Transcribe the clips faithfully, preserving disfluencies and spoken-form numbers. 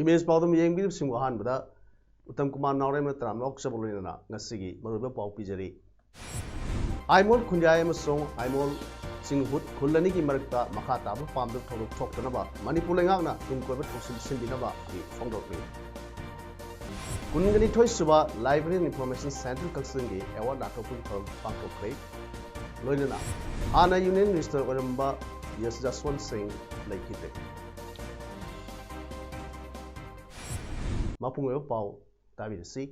Image ꯄꯥꯎꯗꯝ ꯌꯦꯡꯕꯤꯔꯤꯕꯁꯤꯡꯕꯨ ꯑꯍꯥꯟꯕꯗ ꯎꯠꯇꯝ ꯀꯨꯃꯥꯔ ꯅꯥꯎꯔꯦꯝꯅ ꯇꯔꯥꯝꯅ ꯑꯣꯛꯆꯕ ꯂꯣꯏꯅꯅ ꯉꯁꯤꯒꯤ ꯃꯔꯨꯑꯣꯏꯕ ꯄꯥꯎ ꯄꯤꯖꯔꯤ꯫ ꯑꯥꯏꯃꯣꯜ ꯈꯨꯟꯌꯥꯏ ꯑꯃꯁꯨꯡ ꯑꯥꯏꯃꯣꯜ ꯁꯤꯡꯍꯨꯠ ꯈꯨꯜ ꯑꯅꯤꯒꯤ ꯃꯔꯛꯇ ꯃꯈꯥ ꯇꯥꯕ ꯄꯥꯝꯗꯕ ꯊꯧꯗꯣꯛ ꯊꯣꯛꯇꯅꯕ ꯃꯅꯤꯄꯨꯔ ꯂꯩꯉꯥꯛꯅ ꯇꯨꯡ ꯀꯣꯏꯕ ꯊꯧꯁꯤꯜ ꯁꯤꯟꯕꯤꯅꯕ ꯐꯣꯡꯗꯣꯛꯂꯤ꯫ ꯀꯨꯟꯒ ꯅꯤꯊꯣꯏ ꯁꯨꯕ Library and Information Centre ꯀꯛꯆꯤꯡꯒꯤ ꯑꯦꯋꯥꯔꯗ ꯂꯥꯟꯊꯣꯛꯄꯒꯤ ꯊꯧꯔꯝ ꯄꯥꯡꯊꯣꯛꯈ꯭ꯔꯦ꯫ ꯂꯣꯏꯅꯅ ꯍꯥꯟꯅ ꯌꯨꯅꯤꯌꯟ ꯃꯤꯅꯤꯁꯇꯔ ꯑꯣꯏꯔꯝꯕ ꯑꯦꯁ ꯖꯁꯋꯟꯠ ꯁꯤꯡ ꯂꯩꯈꯤꯗꯦ꯫ ꯃꯄꯨꯡ ꯑꯣꯏꯕ ꯄꯥꯎ ꯇꯥꯕꯤꯔꯁꯤ꯫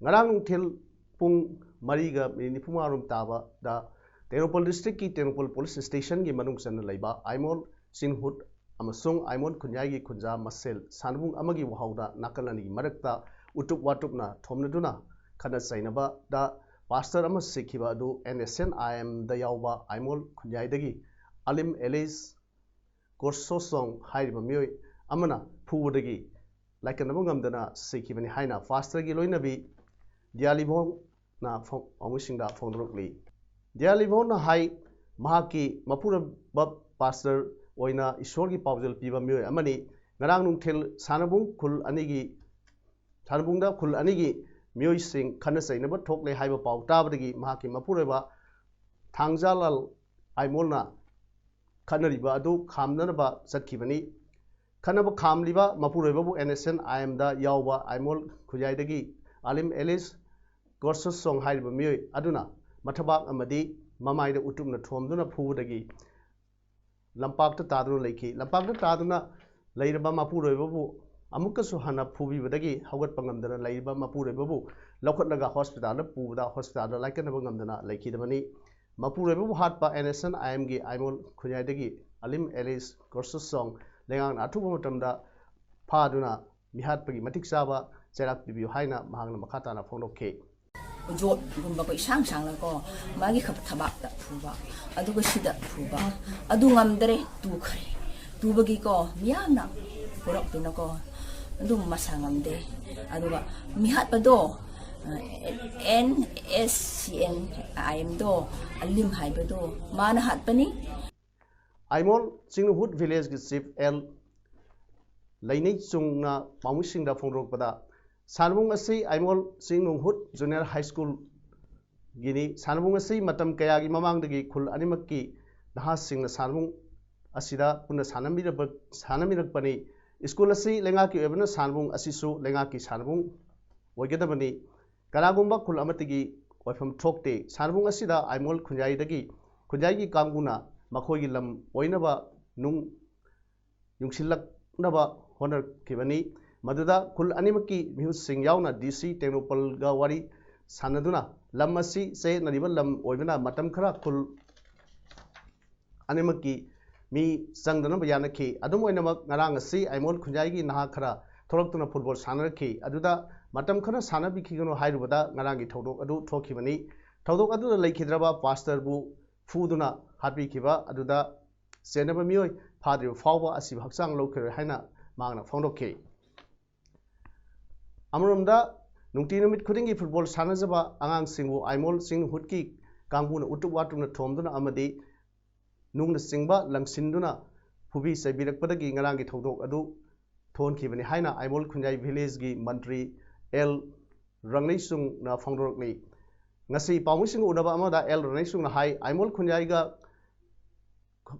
ꯉꯔꯥꯡ ꯅꯨꯡꯊꯤꯜ ꯄꯨꯡ ꯃꯔꯤꯒ ꯃꯤꯅꯤꯠ ꯅꯤꯐꯨ ꯃꯉꯥꯔꯣꯝ ꯇꯥꯕꯗ ꯇꯦꯡꯅꯧꯄꯜ ꯗꯤꯁꯇ꯭ꯔꯤꯛꯀꯤ ꯇꯦꯡꯅꯧꯄꯜ ꯄꯨꯂꯤꯁ ꯁ꯭ꯇꯦꯁꯟꯒꯤ ꯃꯅꯨꯡ ꯆꯟꯅ ꯂꯩꯕ ꯑꯥꯏꯃꯣꯜ ꯁꯤꯡꯍꯨꯠ ꯑꯃꯁꯨꯡ ꯑꯥꯏꯃꯣꯜ ꯈꯨꯟꯌꯥꯏꯒꯤ ꯈꯨꯟꯖꯥ ꯃꯁꯦꯜ ꯁꯥꯟꯅꯕꯨꯡ ꯑꯃꯒꯤ ꯋꯥꯍꯧꯗ ꯅꯥꯀꯜ ꯑꯅꯤꯒꯤ ꯃꯔꯛꯇ ꯎꯇꯨꯞ ꯋꯥꯇꯨꯞꯅ ꯊꯣꯝꯅꯗꯨꯅ ꯈꯠꯅ ꯆꯩꯅꯕꯗ ꯄꯥꯁꯇꯔ ꯑꯃ ꯁꯤꯈꯤꯕ ꯑꯗꯨ ꯑꯦꯟ ꯑꯦꯁ ꯑꯦꯟ ꯑꯥꯏ ꯑꯦꯝꯗ ꯌꯥꯎꯕ ꯑꯥꯏꯃꯣꯜ ꯈꯨꯟꯌꯥꯏꯗꯒꯤ ꯑꯂꯤꯝ ꯑꯦꯂꯤꯁ ꯒꯣꯔꯁꯣꯁꯣꯡ ꯍꯥꯏꯔꯤꯕ ꯃꯤꯑꯣꯏ ꯑꯃꯅ ꯐꯨꯕꯗꯒꯤ ꯂꯥꯏꯀꯠꯅꯕ ꯉꯝꯗꯅ ꯁꯤꯈꯤꯕꯅꯤ ꯍꯥꯏꯅ ꯄꯥꯁꯇꯔꯒꯤ ꯂꯣꯏꯅꯕꯤ ꯗꯤꯌꯥꯂꯤꯚꯣꯡꯅ ꯐꯣꯡ-, ꯄꯥꯎꯃꯤꯁꯤꯡꯗ ꯐꯣꯡꯗꯣꯔꯛꯂꯤ꯫ ꯗꯤꯌꯥꯂꯤꯚꯣꯡꯅ ꯍꯥꯏ, ꯃꯍꯥꯛꯀꯤ ꯃꯄꯨꯔꯣꯏꯕ ꯄꯥꯁꯇꯔ ꯑꯣꯏꯅ ꯏꯁꯣꯔꯒꯤ ꯄꯥꯎꯖꯦꯜ ꯄꯤꯕ ꯃꯤꯑꯣꯏ ꯑꯃꯅꯤ꯫ ꯉꯔꯥꯡ ꯅꯨꯡꯊꯤꯜ ꯁꯥꯟꯅꯕꯨꯡ ꯈꯨꯜ ꯑꯅꯤꯒꯤ, ꯁꯥꯟꯅꯕꯨꯡꯗ ꯈꯨꯜ ꯑꯅꯤꯒꯤ ꯃꯤꯑꯣꯏꯁꯤꯡ ꯈꯠꯅ ꯆꯩꯅꯕ ꯊꯣꯛꯂꯦ ꯍꯥꯏꯕ ꯄꯥꯎ ꯇꯥꯕꯗꯒꯤ ꯃꯍꯥꯛꯀꯤ ꯃꯄꯨꯔꯣꯏꯕ ꯊꯥꯡꯖꯥꯂꯥꯜ ꯑꯥꯏꯃꯣꯜꯅ ꯈꯠꯅꯔꯤꯕ ꯑꯗꯨ ꯈꯥꯝꯅꯅꯕ ꯆꯠꯈꯤꯕꯅꯤ꯫ ꯈꯠꯅꯕ ꯈꯥꯝꯂꯤꯕ ꯃꯄꯨꯔꯣꯏꯕꯕꯨ ꯑꯦꯟ ꯑꯦꯁ ꯑꯦꯟ ꯑꯥꯏ ꯑꯦꯝꯗ ꯌꯥꯎꯕ ꯑꯥꯏꯃꯣꯜ ꯈꯨꯟꯌꯥꯏꯗꯒꯤ ꯑꯂꯤꯝ ꯑꯦꯂꯤꯁ ꯒꯣꯔꯁꯁꯣꯡ ꯍꯥꯏꯔꯤꯕ ꯃꯤꯑꯣꯏ ꯑꯗꯨꯅ ꯃꯊꯕꯥꯛ ꯑꯃꯗꯤ ꯃꯃꯥꯏꯗ ꯎꯇꯨꯞꯅ ꯊꯣꯝꯗꯨꯅ ꯐꯨꯕꯗꯒꯤ ꯂꯝꯄꯥꯛꯇ ꯇꯥꯗꯨꯅ ꯂꯩꯈꯤ꯫ ꯂꯝꯄꯥꯛꯇ ꯇꯥꯗꯨꯅ ꯂꯩꯔꯕ ꯃꯄꯨꯔꯣꯏꯕꯕꯨ ꯑꯃꯨꯛꯀꯁꯨ ꯍꯟꯅ ꯐꯨꯕꯤꯕꯗꯒꯤ ꯍꯧꯒꯠꯄ ꯉꯝꯗꯅ ꯂꯩꯔꯤꯕ ꯃꯄꯨꯔꯣꯏꯕꯕꯨ ꯂꯧꯈꯠꯂꯒ ꯍꯣꯁꯄꯤꯇꯥꯜꯗ ꯄꯨꯕꯗ ꯍꯣꯁꯄꯤꯇꯥꯜꯗ ꯂꯥꯏꯀꯠꯅꯕ ꯉꯝꯗꯅ ꯂꯩꯈꯤꯗꯕꯅꯤ꯫ ꯃꯄꯨꯔꯣꯏꯕꯕꯨ ꯍꯥꯠꯄ ꯑꯦꯟ ꯑꯦꯁ ꯑꯦꯟ ꯑꯥꯏ ꯑꯦꯝꯒꯤ ꯑꯥꯏꯃꯣꯜ ꯈꯨꯟꯌꯥꯏꯗꯒꯤ ꯑꯂꯤꯝ ꯑꯦꯂꯤꯁ ꯒꯣꯔꯁꯁꯣꯡ ꯂꯩꯉꯥꯛꯅ ꯑꯊꯨꯕ ꯃꯇꯝꯗ ꯐꯥꯗꯨꯅ ꯃꯤꯍꯥꯠꯄꯒꯤ ꯃꯇꯤꯛ ꯆꯥꯕ ꯆꯩꯔꯥꯛ ꯄꯤꯕꯤꯌꯨ ꯍꯥꯏꯅ ꯃꯍꯥꯛꯅ ꯃꯈꯥ ꯇꯥꯅ ꯐꯣꯡꯗꯣꯛꯈꯤ꯫ ꯖꯣꯠꯒꯨꯝꯕꯀꯣ ꯏꯁꯥꯡ ꯁꯥꯡꯅꯀꯣ ꯃꯥꯒꯤ ꯈꯛ ꯊꯕꯥꯛꯇ ꯐꯨꯕ, ꯑꯗꯨꯒ ꯁꯤꯗ ꯐꯨꯕ, ꯑꯗꯨ ꯉꯝꯗ꯭ꯔꯦ, ꯇꯨꯈ꯭ꯔꯦ꯫ ꯇꯨꯕꯒꯤꯀꯣ ꯃꯤꯌꯥꯝꯅ ꯄꯨꯔꯛꯇꯨꯅꯀꯣ ꯑꯗꯨꯝ ꯃꯁꯥ ꯉꯝꯗꯦ꯫ ꯑꯗꯨꯒ ꯃꯤꯍꯥꯠꯄꯗꯣ ꯑꯦꯟ ꯑꯦꯁ ꯁꯤ ꯑꯦꯟ ꯑꯥꯏ ꯑꯦꯝꯗꯣ ꯑꯂꯤꯝ ꯍꯥꯏꯕꯗꯣ ꯃꯥꯅ ꯍꯥꯠꯄꯅꯤ꯫ ꯑꯥꯏꯃꯣꯜ ꯆꯤꯡꯅꯨꯡꯍꯨꯠ ꯚꯤꯂꯦꯖꯀꯤ ꯆꯤꯐ ꯑꯦꯜ ꯂꯩꯅꯩꯆꯨꯡꯅ ꯄꯥꯎꯃꯤꯁꯤꯡꯗ ꯐꯣꯡꯗꯣꯔꯛꯄꯗ, ꯁꯥꯟꯅꯕꯨꯡ ꯑꯁꯤ ꯑꯥꯏꯃꯣꯜ ꯆꯤꯡꯅꯨꯡꯍꯨꯠ ꯖꯨꯅꯤꯌꯔ ꯍꯥꯏ ꯁ꯭ꯀꯨꯜꯒꯤꯅꯤ꯫ ꯁꯥꯟꯅꯕꯨꯡ ꯑꯁꯤ ꯃꯇꯝ ꯀꯌꯥꯒꯤ ꯃꯃꯥꯡꯗꯒꯤ ꯈꯨꯜ ꯑꯅꯤꯃꯛꯀꯤ ꯅꯍꯥꯁꯤꯡꯅ ꯁꯥꯟꯅꯕꯨꯡ ꯑꯁꯤꯗ ꯄꯨꯟꯅ ꯁꯥꯟꯅꯃꯤꯔꯛꯄ-, ꯁꯥꯟꯅꯃꯤꯔꯛꯄꯅꯤ꯫ ꯁ꯭ꯀꯨꯜ ꯑꯁꯤ ꯂꯩꯉꯥꯛꯀꯤ ꯑꯣꯏꯕꯅ ꯁꯥꯟꯅꯕꯨꯡ ꯑꯁꯤꯁꯨ ꯂꯩꯉꯥꯛꯀꯤ ꯁꯥꯟꯅꯕꯨꯡ ꯑꯣꯏꯒꯗꯕꯅꯤ꯫ ꯀꯅꯥꯒꯨꯝꯕ ꯈꯨꯜ ꯑꯃꯠꯇꯒꯤ ꯑꯣꯏꯐꯝ ꯊꯣꯛꯇꯦ꯫ ꯁꯥꯟꯅꯕꯨꯡ ꯑꯁꯤꯗ ꯑꯥꯏꯃꯣꯜ ꯈꯨꯟꯌꯥꯏꯗꯒꯤ, ꯈꯨꯟꯌꯥꯏꯒꯤ ꯀꯥꯡꯕꯨꯅ ꯃꯈꯣꯏꯒꯤ ꯂꯝ ꯑꯣꯏꯅꯕ ꯅꯨꯡ ꯌꯨꯡꯁꯤꯜꯂꯛꯅꯕ ꯍꯣꯠꯅꯈꯤꯕꯅꯤ꯫ ꯃꯗꯨꯗ ꯈꯨꯜ ꯑꯅꯤꯃꯛꯀꯤ ꯃꯤꯍꯨꯠꯁꯤꯡ ꯌꯥꯎꯅ ꯗꯤ ꯁꯤ ꯇꯦꯡꯅꯧꯄꯜꯒ ꯋꯥꯔꯤ ꯁꯥꯟꯅꯗꯨꯅ ꯂꯝ ꯑꯁꯤ ꯆꯌꯦꯠꯅꯔꯤꯕ ꯂꯝ ꯑꯣꯏꯕꯅ ꯃꯇꯝ ꯈꯔ ꯈꯨꯜ ꯑꯅꯤꯃꯛꯀꯤ ꯃꯤ ꯆꯪꯗꯅꯕ ꯌꯥꯅꯈꯤ꯫ ꯑꯗꯨꯝ ꯑꯣꯏꯅꯃꯛ, ꯉꯔꯥꯡ ꯑꯁꯤ ꯑꯥꯏꯃꯣꯜ ꯈꯨꯟꯌꯥꯏꯒꯤ ꯅꯍꯥ ꯈꯔ ꯊꯣꯛꯂꯛꯇꯨꯅ ꯐꯨꯠꯕꯣꯜ ꯁꯥꯟꯅꯔꯛꯈꯤ꯫ ꯑꯗꯨꯗ ꯃꯇꯝ ꯈꯔ ꯁꯥꯟꯅꯕꯤꯈꯤꯒꯅꯨ ꯍꯥꯏꯔꯨꯕꯗ ꯉꯔꯥꯡꯒꯤ ꯊꯧꯗꯣꯛ ꯑꯗꯨ ꯊꯣꯛꯈꯤꯕꯅꯤ꯫ ꯊꯧꯗꯣꯛ ꯑꯗꯨꯗ ꯂꯩꯈꯤꯗ꯭ꯔꯕ ꯄꯥꯁꯇꯔꯕꯨ ꯐꯨꯗꯨꯅ ꯍꯥꯠꯄꯤꯈꯤꯕ ꯑꯗꯨꯗ ꯆꯦꯟꯅꯕ ꯃꯤꯑꯣꯏ ꯐꯥꯗ꯭ꯔꯤꯕ ꯐꯥꯎꯕ ꯑꯁꯤꯕ ꯍꯛꯆꯥꯡ ꯂꯧꯈꯤꯔꯣꯏ ꯍꯥꯏꯅ ꯃꯍꯥꯛꯅ ꯐꯣꯡꯗꯣꯛꯈꯤ꯫ ꯑꯃꯔꯣꯝꯗ, ꯅꯨꯡꯇꯤ ꯅꯨꯃꯤꯠ ꯈꯨꯗꯤꯡꯒꯤ ꯐꯨꯠꯕꯣꯜ ꯁꯥꯟꯅꯖꯕ ꯑꯉꯥꯡꯁꯤꯡꯕꯨ ꯑꯥꯏꯃꯣꯜ ꯆꯤꯡꯅꯨꯡꯍꯨꯠꯀꯤ ꯀꯥꯡꯕꯨꯅ ꯎꯇꯨꯞ ꯋꯥꯇꯨꯞꯅ ꯊꯣꯝꯗꯨꯅ ꯑꯃꯗꯤ ꯅꯨꯡꯅꯆꯤꯡꯕ ꯂꯪꯁꯤꯟꯗꯨꯅ ꯐꯨꯕꯤ ꯆꯩꯕꯤꯔꯛꯄꯗꯒꯤ ꯉꯔꯥꯡꯒꯤ ꯊꯧꯗꯣꯛ ꯑꯗꯨ ꯊꯣꯛꯍꯟꯈꯤꯕꯅꯤ ꯍꯥꯏꯅ ꯑꯥꯏꯃꯣꯜ ꯈꯨꯟꯌꯥꯏ ꯚꯤꯂꯦꯖꯒꯤ ꯃꯟꯇ꯭ꯔꯤ ꯑꯦꯜ ꯔꯪꯂꯩꯆꯨꯡꯅ ꯐꯣꯡꯗꯣꯔꯛꯂꯤ꯫ ꯉꯁꯤ ꯄꯥꯎꯃꯤꯁꯤꯡꯒ ꯎꯅꯕ ꯑꯃꯗ ꯑꯦꯜ ꯔꯪꯂꯩꯆꯨꯡꯅ ꯍꯥꯏ, ꯑꯥꯏꯃꯣꯜ ꯈꯨꯟꯌꯥꯏꯒ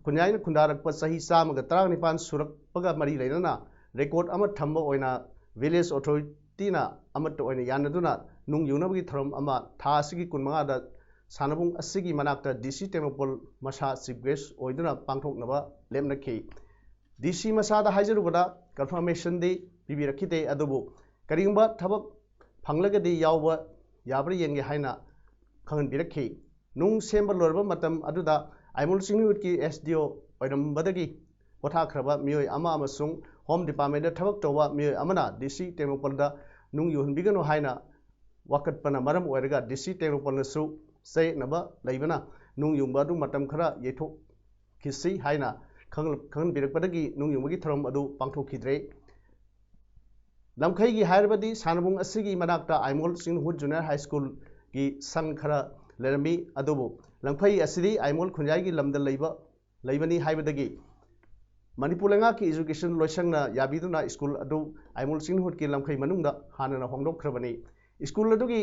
ꯈꯨꯟꯌꯥꯏꯅ ꯈꯨꯟꯗꯥꯔꯛꯄ ꯆꯍꯤ ꯆꯥꯝꯃꯒ ꯇꯔꯥꯅꯤꯄꯥꯟ ꯁꯨꯔꯛꯄꯒ ꯃꯔꯤ ꯂꯩꯅꯅ ꯔꯦꯀꯣꯔꯗ ꯑꯃ ꯊꯝꯕ ꯑꯣꯏꯅ ꯚꯤꯂꯦꯖ ꯑꯣꯊꯣꯔꯤꯇꯤꯅ ꯑꯃꯠꯇ ꯑꯣꯏꯅ ꯌꯥꯅꯗꯨꯅ ꯅꯨꯡ ꯌꯨꯡꯅꯕꯒꯤ ꯊꯧꯔꯝ ꯑꯃ ꯊꯥ ꯑꯁꯤꯒꯤ ꯀꯨꯟꯃꯉꯥꯗ ꯁꯥꯟꯅꯕꯨꯡ ꯑꯁꯤꯒꯤ ꯃꯅꯥꯛꯇ ꯗꯤ ꯁꯤ ꯇꯦꯡꯅꯧꯄꯜ ꯃꯁꯥ ꯆꯤꯐ ꯒꯦꯁ ꯑꯣꯏꯗꯨꯅ ꯄꯥꯡꯊꯣꯛꯅꯕ ꯂꯦꯞꯅꯈꯤ꯫ ꯗꯤ ꯁꯤ ꯃꯁꯥꯗ ꯍꯥꯏꯖꯔꯨꯕꯗ ꯀꯟꯐꯔꯃꯦꯁꯟꯗꯤ ꯄꯤꯕꯤꯔꯛꯈꯤꯗꯦ, ꯑꯗꯨꯕꯨ ꯀꯔꯤꯒꯨꯝꯕ ꯊꯕꯛ ꯐꯪꯂꯒꯗꯤ ꯌꯥꯎꯕ ꯌꯥꯕ꯭ꯔꯥ ꯌꯦꯡꯒꯦ ꯍꯥꯏꯅ ꯈꯪꯍꯟꯕꯤꯔꯛꯈꯤ꯫ ꯅꯨꯡ ꯁꯦꯝꯕ ꯂꯣꯏꯔꯕ ꯃꯇꯝ ꯑꯗꯨꯗ ꯑꯥꯏꯃꯣꯜ ꯆꯤꯡꯅꯨꯡꯍꯨꯠꯀꯤ ꯑꯦꯁ ꯗꯤ ꯑꯣ ꯑꯣꯏꯔꯝꯕꯗꯒꯤ ꯄꯣꯊꯥꯈ꯭ꯔꯕ ꯃꯤꯑꯣꯏ ꯑꯃ ꯑꯃꯁꯨꯡ ꯍꯣꯝ ꯗꯤꯄꯥꯔꯠꯃꯦꯟꯗ ꯊꯕꯛ ꯇꯧꯕ ꯃꯤꯑꯣꯏ ꯑꯃꯅ ꯗꯤ ꯁꯤ ꯇꯦꯡꯅꯧꯄꯜꯗ ꯅꯨꯡ ꯌꯨꯡꯍꯟꯕꯤꯒꯅꯨ ꯍꯥꯏꯅ ꯋꯥꯀꯠꯄꯅ ꯃꯔꯝ ꯑꯣꯏꯔꯒ ꯗꯤ ꯁꯤ ꯇꯦꯡꯅꯧꯄꯜꯅꯁꯨ ꯆꯌꯦꯠꯅꯕ ꯂꯩꯕꯅ ꯅꯨꯡ ꯌꯨꯡꯕ ꯑꯗꯨ ꯃꯇꯝ ꯈꯔ ꯌꯩꯊꯣꯛꯈꯤꯁꯤ ꯍꯥꯏꯅ ꯈꯪꯍꯟ-, ꯈꯪꯍꯟꯕꯤꯔꯛꯄꯗꯒꯤ ꯅꯨꯡ ꯌꯨꯡꯕꯒꯤ ꯊꯧꯔꯝ ꯑꯗꯨ ꯄꯥꯡꯊꯣꯛꯈꯤꯗ꯭ꯔꯦ꯫ ꯂꯝꯈꯩꯒꯤ ꯍꯥꯏꯔꯕꯗꯤ ꯁꯥꯟꯅꯕꯨꯡ ꯑꯁꯤꯒꯤ ꯃꯅꯥꯛꯇ ꯑꯥꯏꯃꯣꯜ ꯆꯤꯡꯅꯨꯡꯍꯨꯠ ꯖꯨꯅꯤꯌꯔ ꯍꯥꯏ ꯁ꯭ꯀꯨꯜꯒꯤ ꯁꯪ ꯈꯔ ꯂꯩꯔꯝꯃꯤ, ꯑꯗꯨꯕꯨ ꯂꯝꯈꯩ ꯑꯁꯤꯗꯤ ꯑꯥꯏꯃꯣꯜ ꯈꯨꯟꯌꯥꯏꯒꯤ ꯂꯝꯗ ꯂꯩꯕ, ꯂꯩꯕꯅꯤ ꯍꯥꯏꯕꯗꯒꯤ ꯃꯅꯤꯄꯨꯔ ꯂꯩꯉꯥꯛꯀꯤ ꯏꯖꯨꯀꯦꯁꯟ ꯂꯣꯏꯁꯪꯅ ꯌꯥꯕꯤꯗꯨꯅ ꯁ꯭ꯀꯨꯜ ꯑꯗꯨ ꯑꯥꯏꯃꯣꯜ ꯆꯤꯡꯅꯨꯡꯍꯨꯠꯀꯤ ꯂꯝꯈꯩ ꯃꯅꯨꯡꯗ ꯍꯥꯟꯅꯅ ꯍꯣꯡꯗꯣꯛꯈ꯭ꯔꯕꯅꯤ꯫ ꯁ꯭ꯀꯨꯜ ꯑꯗꯨꯒꯤ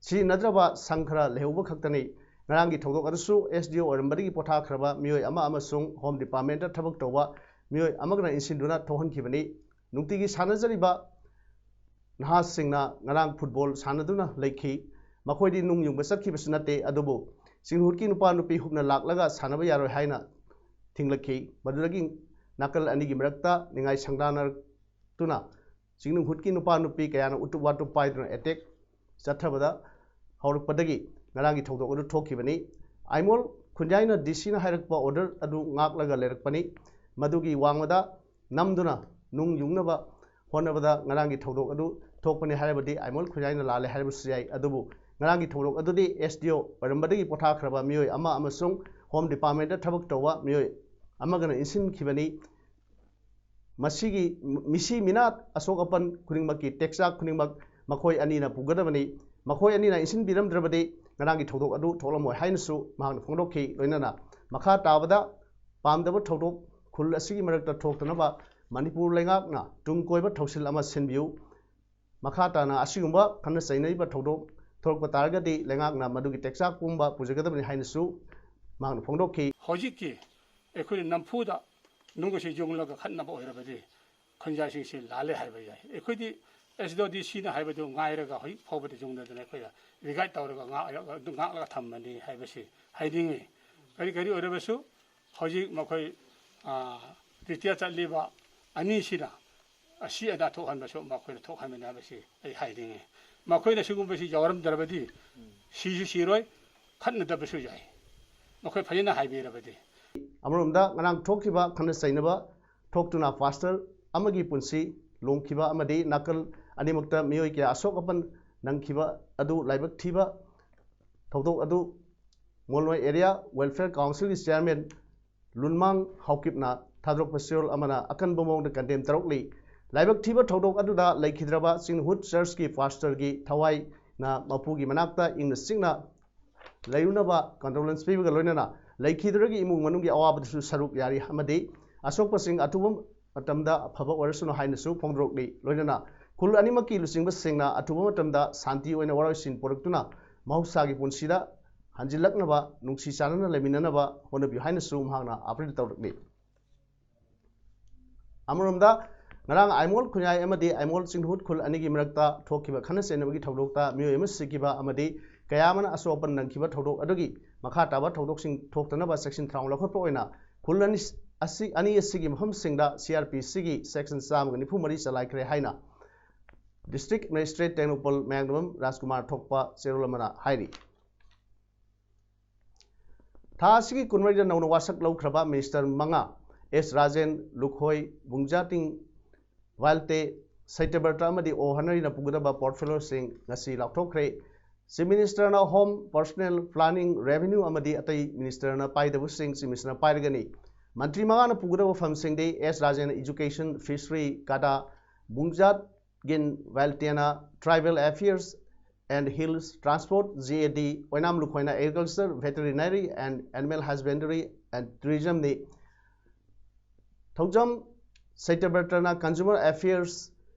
ꯁꯤꯖꯤꯟꯅꯗ꯭ꯔꯕ ꯁꯪ ꯈꯔ ꯂꯩꯍꯧꯕ ꯈꯛꯇꯅꯤ꯫ ꯉꯔꯥꯡꯒꯤ ꯊꯧꯗꯣꯛ ꯑꯗꯨꯁꯨ ꯑꯦꯁ ꯗꯤ ꯑꯣ ꯑꯣꯏꯔꯝꯕꯗꯒꯤ ꯄꯣꯊꯥꯈ꯭ꯔꯕ ꯃꯤꯑꯣꯏ ꯑꯃ ꯑꯃꯁꯨꯡ ꯍꯣꯝ ꯗꯤꯄꯥꯔꯠꯃꯦꯟꯇ ꯊꯕꯛ ꯇꯧꯕ ꯃꯤꯑꯣꯏ ꯑꯃꯒꯅ ꯏꯟꯁꯤꯟꯗꯨꯅ ꯊꯣꯛꯍꯟꯈꯤꯕꯅꯤ꯫ ꯅꯨꯡꯇꯤꯒꯤ ꯁꯥꯟꯅꯖꯔꯤꯕ ꯅꯍꯥꯁꯤꯡꯅ ꯉꯔꯥꯡ ꯐꯨꯠꯕꯣꯜ ꯁꯥꯟꯅꯗꯨꯅ ꯂꯩꯈꯤ꯫ ꯃꯈꯣꯏꯗꯤ ꯅꯨꯡ ꯌꯨꯡꯕ ꯆꯠꯈꯤꯕꯁꯨ ꯅꯠꯇꯦ, ꯑꯗꯨꯕꯨ ꯆꯤꯡꯅꯨꯡꯍꯨꯠꯀꯤ ꯅꯨꯄꯥ ꯅꯨꯄꯤ ꯍꯨꯞꯅ ꯂꯥꯛꯂꯒ ꯁꯥꯟꯅꯕ ꯌꯥꯔꯣꯏ ꯍꯥꯏꯅ ꯊꯤꯡꯂꯛꯈꯤ꯫ ꯃꯗꯨꯗꯒꯤ ꯅꯥꯀꯜ ꯑꯅꯤꯒꯤ ꯃꯔꯛꯇ ꯅꯤꯡꯉꯥꯏ ꯁꯪꯗꯥꯅꯔꯛꯇꯨꯅ ꯆꯤꯡꯅꯨꯡꯍꯨꯠꯀꯤ ꯅꯨꯄꯥ ꯅꯨꯄꯤ ꯀꯌꯥꯅ ꯎꯇꯨꯞ ꯋꯥꯇꯨꯞ ꯄꯥꯏꯗꯨꯅ ꯑꯦꯇꯦꯛ ꯆꯠꯊꯕꯗ ꯍꯧꯔꯛꯄꯗꯒꯤ ꯉꯔꯥꯡꯒꯤ ꯊꯧꯗꯣꯛ ꯑꯗꯨ ꯊꯣꯛꯈꯤꯕꯅꯤ꯫ ꯑꯥꯏꯃꯣꯜ ꯈꯨꯟꯌꯥꯏꯅ ꯗꯤ ꯁꯤꯅ ꯍꯥꯏꯔꯛꯄ ꯑꯣꯔꯗꯔ ꯑꯗꯨ ꯉꯥꯛꯂꯒ ꯂꯩꯔꯛꯄꯅꯤ꯫ ꯃꯗꯨꯒꯤ ꯋꯥꯡꯃꯗ ꯅꯝꯗꯨꯅ ꯅꯨꯡ ꯌꯨꯡꯅꯕ ꯍꯣꯠꯅꯕꯗ ꯉꯔꯥꯡꯒꯤ ꯊꯧꯗꯣꯛ ꯑꯗꯨ ꯊꯣꯛꯄꯅꯤ ꯍꯥꯏꯔꯕꯗꯤ ꯑꯥꯏꯃꯣꯜ ꯈꯨꯟꯌꯥꯏꯅ ꯂꯥꯜꯂꯦ ꯍꯥꯏꯔꯕꯁꯨ ꯌꯥꯏ꯫ ꯑꯗꯨꯕꯨ ꯉꯔꯥꯡꯒꯤ ꯊꯧꯗꯣꯛ ꯑꯗꯨꯗꯤ ꯑꯦꯁ ꯗꯤ ꯑꯣ ꯑꯣꯏꯔꯝꯕꯗꯒꯤ ꯄꯣꯊꯥꯈ꯭ꯔꯕ ꯃꯤꯑꯣꯏ ꯑꯃ ꯑꯃꯁꯨꯡ ꯍꯣꯝ ꯗꯤꯄꯥꯔꯠꯃꯦꯟꯇ ꯊꯕꯛ ꯇꯧꯕ ꯃꯤꯑꯣꯏ ꯑꯃꯒꯅ ꯏꯟꯁꯤꯟꯈꯤꯕꯅꯤ꯫ ꯃꯁꯤꯒꯤ ꯃꯤꯁꯤ ꯃꯤꯅꯥ ꯑꯁꯣꯛ ꯑꯄꯟ ꯈꯨꯗꯤꯡꯃꯛꯀꯤ ꯇꯦꯛꯆꯥꯛ ꯈꯨꯗꯤꯡꯃꯛ ꯃꯈꯣꯏ ꯑꯅꯤꯅ ꯄꯨꯒꯗꯕꯅꯤ꯫ ꯃꯈꯣꯏ ꯑꯅꯤꯅ ꯏꯟꯁꯤꯟꯕꯤꯔꯝꯗ꯭ꯔꯕꯗꯤ ꯉꯔꯥꯡꯒꯤ ꯊꯧꯗꯣꯛ ꯑꯗꯨ ꯊꯣꯛꯂꯝꯃꯣꯏ ꯍꯥꯏꯅꯁꯨ ꯃꯍꯥꯛꯅ ꯐꯣꯡꯗꯣꯛꯈꯤ꯫ ꯂꯣꯏꯅꯅ ꯃꯈꯥ ꯇꯥꯕꯗ ꯄꯥꯝꯗꯕ ꯊꯧꯗꯣꯛ ꯈꯨꯜ ꯑꯁꯤꯒꯤ ꯃꯔꯛꯇ ꯊꯣꯛꯇꯅꯕ ꯃꯅꯤꯄꯨꯔ ꯂꯩꯉꯥꯛꯅ ꯇꯨꯡ ꯀꯣꯏꯕ ꯊꯧꯁꯤꯜ ꯑꯃ ꯁꯤꯟꯕꯤꯌꯨ꯫ ꯃꯈꯥ ꯇꯥꯅ ꯑꯁꯤꯒꯨꯝꯕ ꯈꯠꯅ ꯆꯩꯅꯔꯤꯕ ꯊꯧꯗꯣꯛ ꯊꯣꯛꯂꯛꯄ ꯇꯥꯔꯒꯗꯤ ꯂꯩꯉꯥꯛꯅ ꯃꯗꯨꯒꯤ ꯇꯦꯛꯆꯥꯛ ꯄꯨꯝꯕ ꯄꯨꯖꯒꯗꯕꯅꯤ ꯍꯥꯏꯅꯁꯨ ꯃꯍꯥꯛꯅ ꯐꯣꯡꯗꯣꯛꯈꯤ꯫ ꯍꯧꯖꯤꯛꯀꯤ ꯑꯩꯈꯣꯏꯅ ꯅꯝꯐꯨꯗ ꯅꯨꯡꯒꯁꯤ ꯌꯨꯡꯂꯒ ꯈꯠꯅꯕ ꯑꯣꯏꯔꯕꯗꯤ ꯈꯨꯟꯖꯥꯁꯤꯡꯁꯤ ꯂꯥꯜꯂꯦ ꯍꯥꯏꯕ ꯌꯥꯏ꯫ ꯑꯩꯈꯣꯏꯗꯤ ꯑꯦꯁ ꯗꯤ ꯑꯣ ꯗꯤ ꯁꯤꯅ ꯍꯥꯏꯕꯗꯨ ꯉꯥꯏꯔꯒ ꯍꯧꯖꯤꯛ ꯐꯥꯎꯕꯗ ꯌꯨꯡꯗꯗꯅ ꯑꯩꯈꯣꯏꯅ ꯔꯤꯒꯥꯏꯠ ꯇꯧꯔꯒ ꯉꯥꯛꯂꯒ, ꯑꯗꯨ ꯉꯥꯛꯂꯒ ꯊꯝꯕꯅꯤ ꯍꯥꯏꯕꯁꯤ ꯍꯥꯏꯅꯤꯡꯉꯤ꯫ ꯀꯔꯤ ꯀꯔꯤ ꯑꯣꯏꯔꯕꯁꯨ ꯍꯧꯖꯤꯛ ꯃꯈꯣꯏ, ꯑ, ꯔꯤꯇꯤꯌꯔ ꯆꯠꯂꯤꯕ ꯑꯅꯤꯁꯤꯅ ꯑꯁꯤ ꯑꯅꯥ ꯊꯣꯛꯍꯟꯕꯁꯨ ꯃꯈꯣꯏꯅ ꯊꯣꯛꯍꯟꯕꯅꯤ ꯍꯥꯏꯕꯁꯤ ꯑꯩ ꯍꯥꯏꯅꯤꯡꯉꯤ꯫ ꯃꯈꯣꯏꯅ ꯁꯤꯒꯨꯝꯕꯁꯤ ꯌꯥꯎꯔꯝꯗ꯭ꯔꯕꯗꯤ ꯁꯤꯁꯨ ꯁꯤꯔꯣꯏ, ꯈꯠꯅꯗꯕꯁꯨ ꯌꯥꯏ꯫ ꯃꯈꯣꯏ ꯐꯖꯅ ꯍꯥꯏꯕꯤꯔꯕꯗꯤ꯫ ꯑꯃꯔꯣꯝꯗ, ꯉꯔꯥꯡ ꯊꯣꯛꯈꯤꯕ ꯈꯠꯅ ꯆꯩꯅꯕ ꯊꯣꯛꯇꯨꯅ ꯐꯥꯁꯇꯔ ꯑꯃꯒꯤ ꯄꯨꯟꯁꯤ ꯂꯣꯡꯈꯤꯕ ꯑꯃꯗꯤ ꯅꯥꯀꯜ ꯑꯅꯤꯃꯛꯇ ꯃꯤꯑꯣꯏ ꯀꯌꯥ ꯑꯁꯣꯛ ꯑꯄꯟ ꯅꯪꯈꯤꯕ ꯑꯗꯨ ꯂꯥꯏꯕꯛ ꯊꯤꯕ ꯊꯧꯗꯣꯛ ꯑꯗꯨ ꯃꯣꯜꯅꯣꯏ ꯑꯦꯔꯤꯌꯥ ꯋꯦꯜꯐꯤꯌꯔ ꯀꯥꯎꯟꯁꯤꯜꯒꯤ ꯆꯤꯌꯥꯔꯃꯦꯟ ꯂꯨꯟꯃꯥꯡ ꯍꯥꯎꯀꯤꯞꯅ ꯊꯥꯗꯣꯔꯛꯄ ꯆꯦꯔꯣꯜ ꯑꯃꯅ ꯑꯀꯟꯕ ꯃꯑꯣꯡꯗ ꯀꯟꯗꯦꯝ ꯇꯧꯔꯛꯂꯤ꯫ ꯂꯥꯏꯕꯛ ꯊꯤꯕ ꯊꯧꯗꯣꯛ ꯑꯗꯨꯗ ꯂꯩꯈꯤꯗ꯭ꯔꯕ ꯆꯤꯡꯍꯨꯠ ꯆꯔꯆꯀꯤ ꯐꯥꯁꯇꯔꯒꯤ ꯊꯋꯥꯏꯅ ꯃꯄꯨꯒꯤ ꯃꯅꯥꯛꯇ ꯏꯪꯅ ꯆꯤꯛꯅ ꯂꯩꯔꯨꯅꯕ ꯀꯟꯗꯣꯂꯦꯟꯁ ꯄꯤꯕꯒ ꯂꯣꯏꯅꯅ ꯂꯩꯈꯤꯗ꯭ꯔꯒꯤ ꯏꯃꯨꯡ ꯃꯅꯨꯡꯒꯤ ꯑꯋꯥꯕꯗꯁꯨ ꯁꯔꯨꯛ ꯌꯥꯔꯤ ꯑꯃꯗꯤ ꯑꯁꯣꯛꯄꯁꯤꯡ ꯑꯊꯨꯕ ꯃꯇꯝꯗ ꯑꯐꯕ ꯑꯣꯏꯔꯁꯅꯨ ꯍꯥꯏꯅꯁꯨ ꯐꯣꯡꯗꯣꯔꯛꯂꯤ꯫ ꯂꯣꯏꯅꯅ ꯈꯨꯜ ꯑꯅꯤꯃꯛꯀꯤ ꯂꯨꯆꯤꯡꯕꯁꯤꯡꯅ ꯑꯊꯨꯕ ꯃꯇꯝꯗ ꯁꯥꯟꯇꯤ ꯑꯣꯏꯅ ꯋꯥꯔꯣꯏꯁꯤꯟ ꯄꯨꯔꯛꯇꯨꯅ ꯃꯍꯧꯁꯥꯒꯤ ꯄꯨꯟꯁꯤꯗ ꯍꯟꯖꯤꯜꯂꯛꯅꯕ, ꯅꯨꯡꯁꯤ ꯆꯥꯟꯅꯅ ꯂꯩꯃꯤꯟꯅꯅꯕ ꯍꯣꯠꯅꯕꯤꯌꯨ ꯍꯥꯏꯅꯁꯨ ꯃꯍꯥꯛꯅ ꯑꯥꯄꯤꯜ ꯇꯧꯔꯛꯂꯤ꯫ ꯑꯃꯔꯣꯝꯗ, ꯉꯔꯥꯡ ꯑꯥꯏꯃꯣꯜ ꯈꯨꯟꯌꯥꯏ ꯑꯃꯗꯤ ꯑꯥꯏꯃꯣꯜ ꯆꯤꯡꯍꯨꯠ ꯈꯨꯜ ꯑꯅꯤꯒꯤ ꯃꯔꯛꯇ ꯊꯣꯛꯈꯤꯕ ꯈꯠꯅ ꯆꯩꯅꯕꯒꯤ ꯊꯧꯗꯣꯛꯇ ꯃꯤꯑꯣꯏ ꯑꯃ ꯁꯤꯈꯤꯕ ꯑꯃꯗꯤ ꯀꯌꯥ ꯑꯃꯅ ꯑꯁꯣꯛ ꯑꯄꯟ ꯅꯪꯈꯤꯕ ꯊꯧꯗꯣꯛ ꯑꯗꯨꯒꯤ ꯃꯈꯥ ꯇꯥꯕ ꯊꯧꯗꯣꯛꯁꯤꯡ ꯊꯣꯛꯇꯅꯕ ꯆꯦꯛꯁꯤꯟ ꯊꯧꯔꯥꯡ ꯂꯧꯈꯠꯄ ꯑꯣꯏꯅ ꯈꯨꯜ ꯑꯅꯤ ꯑꯁꯤ, ꯑꯅꯤ ꯑꯁꯤꯒꯤ ꯃꯐꯝꯁꯤꯡꯗ ꯁꯤ ꯑꯥꯔ ꯄꯤ ꯁꯤꯒꯤ ꯁꯦꯛꯁꯟ ꯆꯥꯝꯃꯒ ꯅꯤꯐꯨ ꯃꯔꯤ ꯆꯂꯥꯏꯈ꯭ꯔꯦ ꯍꯥꯏꯅ ꯗꯤꯁꯇ꯭ꯔꯤꯛ ꯃꯦꯖꯤꯁꯇ꯭ꯔꯦꯠ ꯇꯦꯡꯅꯧꯄꯜ ꯃꯌꯥꯡꯗꯝ ꯔꯥꯖꯀꯨꯃꯥꯔ ꯊꯣꯛꯄ ꯆꯦꯔꯣꯜ ꯑꯃꯅ ꯍꯥꯏꯔꯤ꯫ ꯊꯥ ꯑꯁꯤꯒꯤ ꯀꯨꯟꯃꯔꯤꯗ ꯅꯧꯅ ꯋꯥꯁꯛ ꯂꯧꯈ꯭ꯔꯕ ꯃꯤꯅꯤꯁꯇꯔ ꯃꯉꯥ, ꯑꯦꯁ ꯔꯥꯖꯦꯟ, ꯂꯨꯈꯣꯏ, ꯕꯨꯡꯖꯥꯇꯤꯡ, ꯋꯥꯏꯜꯇꯦ, ꯁꯩꯇꯕ꯭ꯔꯇ ꯑꯃꯗꯤ ꯑꯣ ꯍꯅꯔꯤꯅ ꯄꯨꯒꯗꯕ ꯄꯣꯔꯠꯐꯣꯂꯤꯑꯣꯁꯤꯡ ꯉꯁꯤ ꯂꯥꯎꯊꯣꯛꯈ꯭ꯔꯦ꯫ ꯆꯤꯐ ꯃꯤꯅꯤꯁꯇꯔꯅ ꯍꯣꯝ, ꯄꯔꯁꯣꯅꯦꯜ, ꯄ꯭ꯂꯥꯅꯤꯡ, ꯔꯦꯚꯤꯅ꯭ꯌꯨ ꯑꯃꯗꯤ ꯑꯇꯩ ꯃꯤꯅꯤꯁꯇꯔꯅ ꯄꯥꯏꯗꯕꯁꯤꯡ ꯆꯤꯐ ꯃꯤꯅꯤꯁꯇꯔꯅ ꯄꯥꯏꯔꯒꯅꯤ꯫ ꯃꯟꯇ꯭ꯔꯤ ꯃꯉꯥꯅ ꯄꯨꯒꯗꯕ ꯐꯝꯁꯤꯡꯗꯤ ꯑꯦꯁ ꯔꯥꯖꯦꯟ, ꯏꯖꯨꯀꯦꯁꯟ, ꯐꯤꯁꯔꯤ, ꯀꯥꯗꯥ, ꯕꯨꯡꯖꯥꯠ ꯒꯤꯟ ꯋꯥꯏꯜꯇꯦꯅ, tribal affairs and hills, transport, G A D, ꯑꯣꯏꯅꯥꯝ ꯂꯨꯈꯣꯏꯅ agriculture, veterinary and animal husbandry and ꯇꯨꯔꯤꯖꯝꯅꯤ꯫ ꯊꯧꯖꯝ ꯁꯩꯇꯕ꯭ꯔꯇꯅ consumer affairs,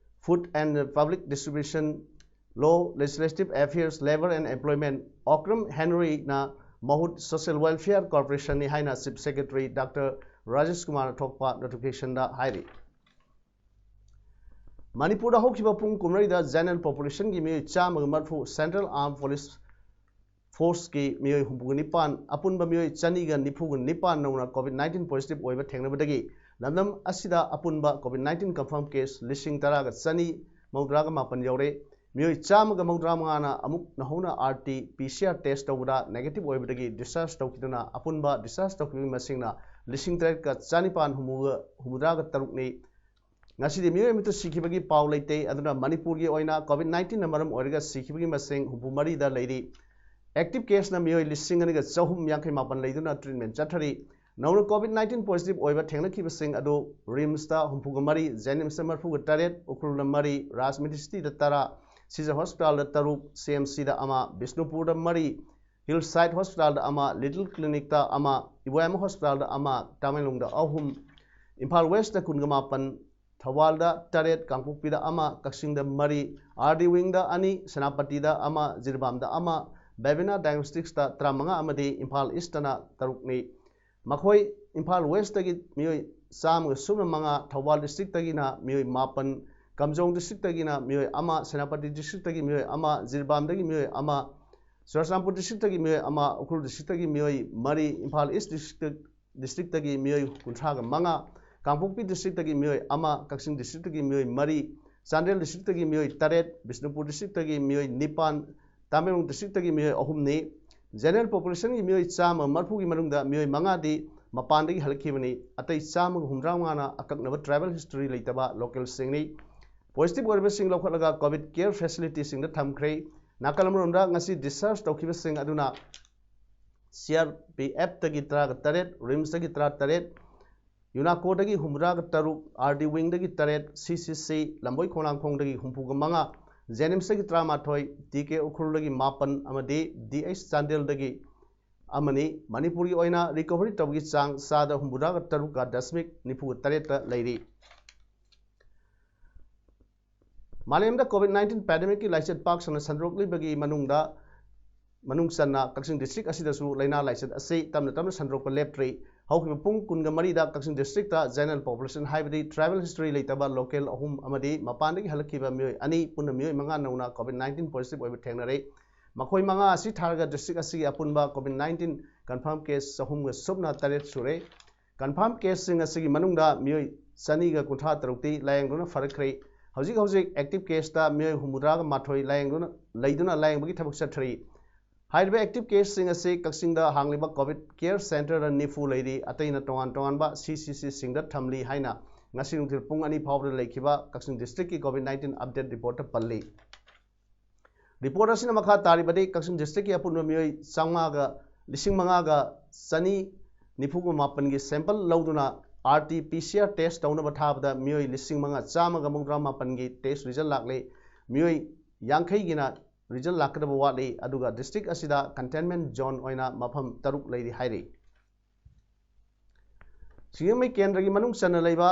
food and public distribution, law, legislative affairs, labour and employment, ꯑꯣꯀ꯭ꯔꯝ ꯍꯦꯅꯔꯤꯅ ꯃꯍꯨꯠ ꯁꯣꯁꯤꯌꯦꯜ ꯋꯦꯜꯐꯤꯌꯔ ꯀꯣꯔꯄꯣꯔꯦꯁꯟꯅꯤ ꯍꯥꯏꯅ ꯆꯤꯐ ꯁꯦꯀ꯭ꯔꯦꯇꯔꯤ ꯗꯥꯛꯇꯔ ꯔꯥꯖꯦꯁ ꯀꯨꯃꯥꯔꯅ ꯊꯣꯛꯄ ꯅꯣꯇꯤꯐꯤꯀꯦꯁꯟꯗ ꯍꯥꯏꯔꯤ꯫ ꯃꯅꯤꯄꯨꯔꯗ ꯍꯧꯈꯤꯕ ꯄꯨꯡ ꯀꯨꯟꯃꯔꯤꯗ ꯖꯦꯅꯔꯦꯜ ꯄꯣꯄꯨꯂꯦꯁꯟꯒꯤ ꯃꯤꯑꯣꯏ ꯆꯥꯝꯃꯒ ꯃꯔꯤꯐꯨ ꯁꯦꯟꯇ꯭ꯔꯦꯜ ꯑꯥꯔꯝ ꯄꯨꯂꯤꯁ ꯐꯣꯔꯁꯀꯤ ꯃꯤꯑꯣꯏ ꯍꯨꯝꯐꯨꯒ ꯅꯤꯄꯥꯟ, ꯑꯄꯨꯟꯕ ꯃꯤꯑꯣꯏ ꯆꯅꯤꯒ ꯅꯤꯐꯨꯒ ꯅꯤꯄꯥꯟ ꯅꯧꯅ ꯀꯣꯚꯤꯗ ꯅꯥꯏꯟꯇꯤꯟ ꯄꯣꯖꯤꯇꯤꯚ ꯑꯣꯏꯕ ꯊꯦꯡꯅꯕꯗꯒꯤ ꯂꯝꯗꯝ ꯑꯁꯤꯗ ꯑꯄꯨꯟꯕ ꯀꯣꯚꯤꯗ ꯅꯥꯏꯟꯇꯤꯟ ꯀꯟꯐꯥꯔꯝ ꯀꯦꯁ ꯂꯤꯁꯤꯡ ꯇꯔꯥꯒ ꯆꯅꯤ ꯃꯧꯗ꯭ꯔꯥꯒ ꯃꯥꯄꯟ ꯌꯧꯔꯦ꯫ ꯃꯤꯑꯣꯏ ꯆꯥꯝꯃꯒ ꯃꯧꯗ꯭ꯔꯥ ꯃꯉꯥꯅ ꯑꯃꯨꯛ ꯅꯧꯍꯧꯅ RT-PCR test ꯇꯧꯕꯗ negative ꯑꯣꯏꯕꯗꯒꯤ discharge ꯇꯧꯈꯤꯗꯨꯅ ꯑꯄꯨꯟꯕ discharge ꯇꯧꯈꯤꯕꯒꯤ ꯃꯁꯤꯡꯅ ꯂꯤꯁꯤꯡ ꯇꯔꯦꯠꯀ ꯆꯅꯤꯄꯥꯟ ꯍꯨꯝꯐꯨꯇꯔꯨꯛꯅꯤ꯫ ꯉꯁꯤꯗꯤ ꯃꯤꯑꯣꯏ ꯑꯃꯠꯇ ꯁꯤꯈꯤꯕꯒꯤ ꯄꯥꯎ ꯂꯩꯇꯦ꯫ ꯑꯗꯨꯅ ꯃꯅꯤꯄꯨꯔꯒꯤ ꯑꯣꯏꯅ COVID nineteenꯅ ꯃꯔꯝ ꯑꯣꯏꯔꯒ ꯁꯤꯈꯤꯕꯒꯤ ꯃꯁꯤꯡ ꯍꯨꯝꯐꯨ ꯃꯔꯤꯗ ꯂꯩꯔꯤ꯫ Active caseꯅ ꯃꯤꯑꯣꯏ ꯂꯤꯁꯤꯡ ꯑꯅꯤꯒ ꯆꯍꯨꯝ ꯌꯥꯡꯈꯩ ꯃꯥꯄꯟ ꯂꯩꯗꯨꯅ treatment ꯆꯠꯊꯔꯤ꯫ ꯅꯧꯅ COVID nineteen positive ꯑꯣꯏꯕ ꯊꯦꯡꯅꯈꯤꯕꯁꯤꯡ ꯑꯗꯨ RIMSꯇ ꯍꯨꯝꯐꯨꯒ ꯃꯔꯤ, JNIMSꯇ ꯃꯔꯤꯐꯨꯒ ꯇꯔꯦꯠ, ꯎꯈ꯭ꯔꯨꯜꯗ ꯃꯔꯤ, ꯔꯥꯖ Medicityꯗ ꯇꯔꯥ, ꯁꯤꯖ Hospitalꯗ ꯇꯔꯨꯛ, CMCꯗ ꯑꯃ, ꯕꯤꯁꯅꯨꯄꯨꯔꯗ ꯃꯔꯤ, Hillside Hospitalꯗ ꯑꯃ, Little Clinicꯇ ꯑꯃ, ꯏꯕꯣꯌꯥꯏꯃ Hospitalꯗ ꯑꯃ, ꯇꯃꯦꯡꯂꯣꯡꯗ ꯑꯍꯨꯝ, ꯏꯝꯐꯥꯜ Westꯇ ꯀꯨꯟꯒ ꯃꯥꯄꯟ, ꯊꯧꯕꯥꯜꯗ ꯇꯔꯦꯠ, ꯀꯥꯡꯄꯣꯛꯄꯤꯗ ꯑꯃ, ꯀꯛꯆꯤꯡꯗ ꯃꯔꯤ, RD Wingꯗ ꯑꯅꯤ, ꯁꯦꯅꯥꯄꯇꯤꯗ ꯑꯃ, ꯖꯤꯔꯤꯕꯥꯝꯗ ꯑꯃ, ꯕꯦꯕꯤꯅꯥ Diagnosticsꯇ ꯇꯔꯥꯃꯉꯥ ꯑꯃꯗꯤ ꯏꯝꯐꯥꯜ Eastꯇꯅ ꯇꯔꯨꯛꯅꯤ꯫ ꯃꯈꯣꯏ ꯏꯝꯐꯥꯜ Westꯇꯒꯤ ꯃꯤꯑꯣꯏ ꯆꯥꯝꯃꯒ ꯁꯨꯞꯅ ꯃꯉꯥ, ꯊꯧꯕꯥꯜ districtꯇꯒꯤꯅ ꯃꯤꯑꯣꯏ ꯃꯥꯄꯟ, ꯀꯥꯝꯖꯣꯡ districtꯇꯒꯤꯅ ꯃꯤꯑꯣꯏ ꯑꯃ, ꯁꯦꯅꯥꯄꯇꯤ districtꯇꯒꯤ ꯃꯤꯑꯣꯏ ꯑꯃ, ꯖꯤꯔꯤꯕꯥꯝꯗꯒꯤ ꯃꯤꯑꯣꯏ ꯑꯃ, ꯆꯨꯔꯆꯥꯟꯄꯨꯔ districtꯇꯒꯤ ꯃꯤꯑꯣꯏ ꯑꯃ, ꯎꯈ꯭ꯔꯨꯜ districtꯇꯒꯤ ꯃꯤꯑꯣꯏ ꯃꯔꯤ, ꯏꯝꯐꯥꯜ East district districtꯇꯒꯤ ꯃꯤꯑꯣꯏ ꯀꯨꯟꯊ꯭ꯔꯥꯒ ꯃꯉꯥ, ꯀꯥꯡꯄꯣꯛꯄꯤ districtꯇꯒꯤ ꯃꯤꯑꯣꯏ ꯑꯃ, ꯀꯛꯆꯤꯡ districtꯇꯒꯤ ꯃꯤꯑꯣꯏ ꯃꯔꯤ, ꯆꯥꯟꯗꯦꯜ districtꯇꯒꯤ ꯃꯤꯑꯣꯏ ꯇꯔꯦꯠ, ꯕꯤꯁꯅꯨꯄꯨꯔ districtꯇꯒꯤ ꯃꯤꯑꯣꯏ ꯅꯤꯄꯥꯟ, ꯇꯃꯦꯡꯂꯣꯡ districtꯇꯒꯤ ꯃꯤꯑꯣꯏ ꯑꯍꯨꯝꯅꯤ꯫ General populationꯒꯤ ꯃꯤꯑꯣꯏ ꯆꯥꯝꯃ ꯃꯔꯤꯐꯨꯒꯤ ꯃꯅꯨꯡꯗ ꯃꯤꯑꯣꯏ ꯃꯉꯥꯗꯤ ꯃꯄꯥꯟꯗꯒꯤ ꯍꯜꯂꯛꯈꯤꯕꯅꯤ꯫ ꯑꯇꯩ ꯆꯥꯝꯃꯒ ꯍꯨꯝꯗ꯭ꯔꯥ ꯃꯉꯥꯅ ꯑꯀꯛꯅꯕ tribal history ꯂꯩꯇꯕ localꯁꯤꯡꯅꯤ꯫ Positive ꯑꯣꯏꯔꯕꯁꯤꯡ ꯂꯧꯈꯠꯂꯒ COVID care facilityꯁꯤꯡꯗ ꯊꯝꯈ꯭ꯔꯦ꯫ ꯅꯥꯀꯜ ꯑꯃꯔꯣꯝꯗ ꯉꯁꯤ discharge ꯇꯧꯈꯤꯕꯁꯤꯡ ꯑꯗꯨꯅ CRPFꯇꯒꯤ ꯇꯔꯥꯒ ꯇꯔꯦꯠ, RIMSꯇꯒꯤ ꯇꯔꯥꯇꯔꯦꯠ, ꯌꯨꯅꯥꯀꯣꯗꯒꯤ ꯍꯨꯝꯐꯨꯇꯔꯥꯒ ꯇꯔꯨꯛ, RD Wingꯗꯒꯤ ꯇꯔꯦꯠ, CCC ꯂꯝꯕꯣꯏ ꯈꯣꯡꯅꯥꯡꯈꯣꯡꯗꯒꯤ ꯍꯨꯝꯐꯨꯒ ꯃꯉꯥ, JNIMSꯇꯒꯤ ꯇꯔꯥꯃꯥꯊꯣꯏ, TK ꯎꯈ꯭ꯔꯨꯜꯗꯒꯤ ꯃꯥꯄꯟ ꯑꯃꯗꯤ DH ꯆꯥꯟꯗꯦꯜꯗꯒꯤ ꯑꯃꯅꯤ꯫ ꯃꯅꯤꯄꯨꯔꯒꯤ ꯑꯣꯏꯅ recovery ꯇꯧꯕꯒꯤ ꯆꯥꯡ ꯆꯥꯗ ꯍꯨꯝꯐꯨꯇꯔꯥꯒ ꯇꯔꯨꯛꯀ ꯗꯁꯃꯤꯛ ꯅꯤꯐꯨꯒ ꯇꯔꯦꯠꯇ ꯂꯩꯔꯤ꯫ ꯃꯥꯂꯦꯝꯗ COVID nineteen pandemicꯀꯤ ꯂꯥꯏꯆꯠ ꯄꯥꯛ ꯁꯟꯅ ꯁꯟꯗꯣꯔꯛꯂꯤꯕꯒꯤ ꯃꯅꯨꯡꯗ, ꯃꯅꯨꯡ ꯆꯟꯅ ꯀꯛꯆꯤꯡ district ꯑꯁꯤꯗꯁꯨ ꯂꯥꯏꯅꯥ ꯂꯥꯏꯆꯠ ꯑꯁꯤ ꯇꯞꯅ ꯇꯞꯅ ꯁꯟꯗꯣꯔꯛꯄ ꯂꯦꯞꯇ꯭ꯔꯤ꯫ ꯍꯧꯈꯤꯕ ꯄꯨꯡ ꯀꯨꯟꯒ ꯃꯔꯤꯗ ꯀꯛꯆꯤꯡ districtꯇ general population ꯍꯥꯏꯕꯗꯤ tribal history ꯂꯩꯇꯕ local ꯑꯍꯨꯝ ꯑꯃꯗꯤ ꯃꯄꯥꯟꯗꯒꯤ ꯍꯜꯂꯛꯈꯤꯕ ꯃꯤꯑꯣꯏ ꯑꯅꯤ, ꯄꯨꯟꯅ ꯃꯤꯑꯣꯏ ꯃꯉꯥ ꯅꯧꯅ COVID nineteen positive ꯑꯣꯏꯕ ꯊꯦꯡꯅꯔꯦ꯫ ꯃꯈꯣꯏ ꯃꯉꯥ ꯑꯁꯤ ꯊꯥꯔꯒ district ꯑꯁꯤꯒꯤ ꯑꯄꯨꯟꯕ COVID nineteen confirm case ꯆꯍꯨꯝꯒ ꯁꯨꯞꯅ ꯇꯔꯦꯠ ꯁꯨꯔꯦ꯫ Confirm caseꯁꯤꯡ ꯑꯁꯤꯒꯤ ꯃꯅꯨꯡꯗ ꯃꯤꯑꯣꯏ ꯆꯅꯤꯒ ꯀꯨꯟꯊ꯭ꯔꯥ ꯇꯔꯨꯛꯇꯤ ꯂꯥꯌꯦꯡꯗꯨꯅ ꯐꯔꯛꯈ꯭ꯔꯦ꯫ ꯍꯧꯖꯤꯛ ꯍꯧꯖꯤꯛ active caseꯇ ꯃꯤꯑꯣꯏ ꯍꯨꯝꯐꯨꯇꯔꯥꯒ ꯃꯥꯊꯣꯏ ꯂꯥꯌꯦꯡꯗꯨꯅ ꯂꯩꯗꯨꯅ ꯂꯥꯌꯦꯡꯕꯒꯤ ꯊꯕꯛ ꯆꯠꯊꯔꯤ꯫ ꯍꯥꯏꯔꯤꯕ active caseꯁꯤꯡ ꯑꯁꯤ ꯀꯛꯆꯤꯡꯗ ꯍꯥꯡꯂꯤꯕ COVID care centreꯗ ꯅꯤꯐꯨ ꯂꯩꯔꯤ꯫ ꯑꯇꯩꯅ ꯇꯣꯉꯥꯟ ꯇꯣꯉꯥꯟꯕ CCCꯁꯤꯡꯗ ꯊꯝꯂꯤ ꯍꯥꯏꯅ ꯉꯁꯤ ꯅꯨꯡꯊꯤꯜ ꯄꯨꯡ ꯑꯅꯤ ꯐꯥꯎꯕꯗ ꯂꯩꯈꯤꯕ ꯀꯛꯆꯤꯡ districtꯀꯤ COVID nineteen update reportꯇ ꯄꯜꯂꯤ꯫ Report ꯑꯁꯤꯅ ꯃꯈꯥ ꯇꯥꯔꯤꯕꯗꯤ ꯀꯛꯆꯤꯡ districtꯀꯤ ꯑꯄꯨꯟꯕ ꯃꯤꯑꯣꯏ ꯆꯥꯝꯃꯉꯥꯒ, ꯂꯤꯁꯤꯡ ꯃꯉꯥꯒ ꯆꯅꯤ ꯅꯤꯐꯨꯒ ꯃꯥꯄꯟꯒꯤ sample ꯂꯧꯗꯨꯅ RT-PCR test ꯇꯧꯅꯕ ꯊꯥꯕꯗ ꯃꯤꯑꯣꯏ ꯂꯤꯁꯤꯡ ꯃꯉꯥ ꯆꯥꯝꯃꯒ ꯃꯧꯗ꯭ꯔꯥ ꯃꯥꯄꯟꯒꯤ test result ꯂꯥꯛꯂꯦ꯫ ꯃꯤꯑꯣꯏ ꯌꯥꯡꯈꯩꯒꯤꯅ result ꯂꯥꯛꯀꯗꯕ ꯋꯥꯠꯂꯤ꯫ ꯑꯗꯨꯒ district ꯑꯁꯤꯗ containment zone ꯑꯣꯏꯅ ꯃꯐꯝ ꯇꯔꯨꯛ ꯂꯩꯔꯤ ꯍꯥꯏꯔꯤ꯫ ꯁꯤꯡꯖꯃꯩ ꯀꯦꯟꯗ꯭ꯔꯒꯤ ꯃꯅꯨꯡ ꯆꯟꯅ ꯂꯩꯕ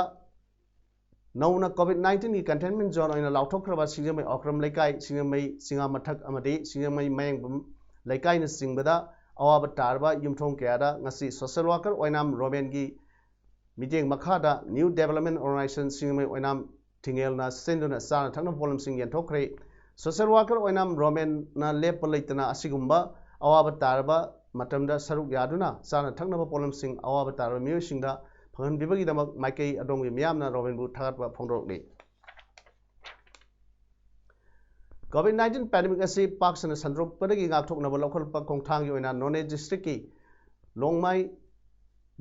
ꯅꯧꯅ COVID nineteenꯒꯤ containment zone ꯑꯣꯏꯅ ꯂꯥꯎꯊꯣꯛꯈ꯭ꯔꯕ ꯁꯤꯡꯖꯃꯩ ꯑꯣꯀ꯭ꯔꯝ ꯂꯩꯀꯥꯏ, ꯁꯤꯡꯖꯃꯩ ꯆꯤꯉꯥ ꯃꯊꯛ ꯑꯃꯗꯤ ꯁꯤꯡꯖꯃꯩ ꯃꯌꯥꯡꯕꯝ ꯂꯩꯀꯥꯏꯅꯆꯤꯡꯕꯗ ꯑꯋꯥꯕ ꯇꯥꯔꯕ ꯌꯨꯝꯊꯣꯡ ꯀꯌꯥꯗ ꯉꯁꯤ social worker ꯑꯣꯏꯅꯥꯝ ꯔꯣꯃꯦꯟꯒꯤ ꯃꯤꯠꯌꯦꯡ ꯃꯈꯥꯗ New Development Organisation ꯁꯤꯡꯖꯃꯩ ꯑꯣꯏꯅꯥꯝ ꯊꯤꯡꯉꯦꯜꯅ ꯁꯤꯟꯗꯨꯅ ꯆꯥꯅ ꯊꯛꯅꯕ ꯄꯣꯠꯂꯝꯁꯤꯡ ꯌꯦꯟꯊꯣꯛꯈ꯭ꯔꯦ꯫ Social worker ꯑꯣꯏꯅꯥꯝ ꯔꯣꯃꯦꯟꯅ ꯂꯦꯞꯄ ꯂꯩꯇꯅ ꯑꯁꯤꯒꯨꯝꯕ ꯑꯋꯥꯕ ꯇꯥꯔꯕ ꯃꯇꯝꯗ ꯁꯔꯨꯛ ꯌꯥꯗꯨꯅ ꯆꯥꯅ ꯊꯛꯅꯕ ꯄꯣꯠꯂꯝꯁꯤꯡ ꯑꯋꯥꯕ ꯇꯥꯔꯕ ꯃꯤꯑꯣꯏꯁꯤꯡꯗ ꯐꯪꯍꯟꯕꯤꯕꯒꯤꯗꯃꯛ ꯃꯥꯏꯀꯩ ꯑꯗꯣꯝꯒꯤ ꯃꯤꯌꯥꯝꯅ ꯔꯣꯃꯦꯟꯕꯨ ꯊꯥꯒꯠꯄ ꯐꯣꯡꯗꯣꯔꯛꯂꯤ꯫ COVID nineteen pandemic ꯑꯁꯤ ꯄꯥꯛ ꯁꯟꯅ ꯁꯟꯗꯣꯔꯛꯄꯗꯒꯤ ꯉꯥꯛꯊꯣꯛꯅꯕ ꯂꯧꯈꯠꯄ ꯈꯣꯡꯊꯥꯡꯒꯤ ꯑꯣꯏꯅ ꯅꯣꯅꯦ districtꯀꯤ ꯂꯣꯡꯃꯥꯏ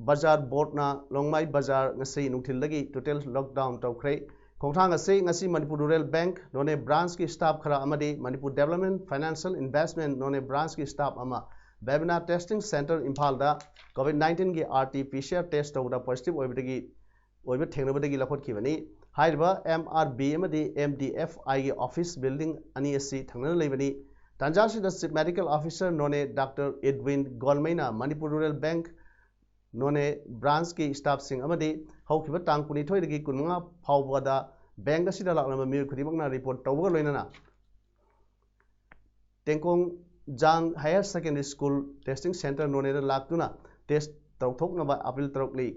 ꯕꯖꯥꯔ boardꯅ ꯂꯣꯡꯃꯥꯏ ꯕꯖꯥꯔ ꯉꯁꯤ ꯅꯨꯡꯊꯤꯜꯗꯒꯤ total lockdown ꯇꯧꯈ꯭ꯔꯦ꯫ ꯈꯣꯡꯊꯥꯡ ꯑꯁꯤ ꯉꯁꯤ ꯃꯅꯤꯄꯨꯔ ꯔꯨꯔꯦꯜ ꯕꯦꯡꯛ ꯅꯣꯅꯦ branchꯀꯤ staff ꯈꯔ ꯑꯃꯗꯤ ꯃꯅꯤꯄꯨꯔ ꯗꯦꯕꯂꯞꯃꯦꯟ ꯐꯥꯏꯅꯥꯟꯁꯤꯌꯦꯜ ꯏꯟꯚꯦꯁꯃꯦꯟ ꯅꯣꯅꯦ branchꯀꯤ staff ꯑꯃ ꯕꯦꯕꯤꯅꯥ testing centre ꯏꯝꯐꯥꯜꯗ COVID nineteenꯒꯤ RT PCR test ꯇꯧꯕꯗ positive ꯑꯣꯏꯕꯗꯒꯤ ꯑꯣꯏꯕ ꯊꯦꯡꯅꯕꯗꯒꯤ ꯂꯧꯈꯠꯈꯤꯕꯅꯤ꯫ ꯍꯥꯏꯔꯤꯕ MRB ꯑꯃꯗꯤ MDFIꯒꯤ office building ꯑꯅꯤ ꯑꯁꯤ ꯊꯪꯅꯅ ꯂꯩꯕꯅꯤ꯫ ꯇꯥꯟꯖꯥ ꯑꯁꯤꯗ Chief Medical Officer ꯅꯣꯅꯦ ꯗꯥꯛꯇꯔ ꯏꯗꯋꯤꯟ ꯒꯣꯜꯃꯩꯅ ꯃꯅꯤꯄꯨꯔ ꯔꯨꯔꯦꯜ ꯕꯦꯡꯛ ꯅꯣꯅꯦ branchꯀꯤ staffꯁꯤꯡ ꯑꯃꯗꯤ ꯍꯧꯈꯤꯕ ꯇꯥꯡ ꯀꯨꯟꯅꯤꯊꯣꯏꯗꯒꯤ ꯀꯨꯟꯃꯉꯥ ꯐꯥꯎꯕꯗ ꯕꯦꯡꯛ ꯑꯁꯤꯗ ꯂꯥꯛꯂꯝꯕ ꯃꯤꯑꯣꯏ ꯈꯨꯗꯤꯡꯃꯛꯅ report ꯇꯧꯕꯒ ꯂꯣꯏꯅꯅ ꯇꯦꯡꯀꯣꯡꯖꯥꯡ Higher Secondary School testing centre ꯅꯣꯅꯦꯗ ꯂꯥꯛꯇꯨꯅ test ꯇꯧꯊꯣꯛꯅꯕ appeal ꯇꯧꯔꯛꯂꯤ꯫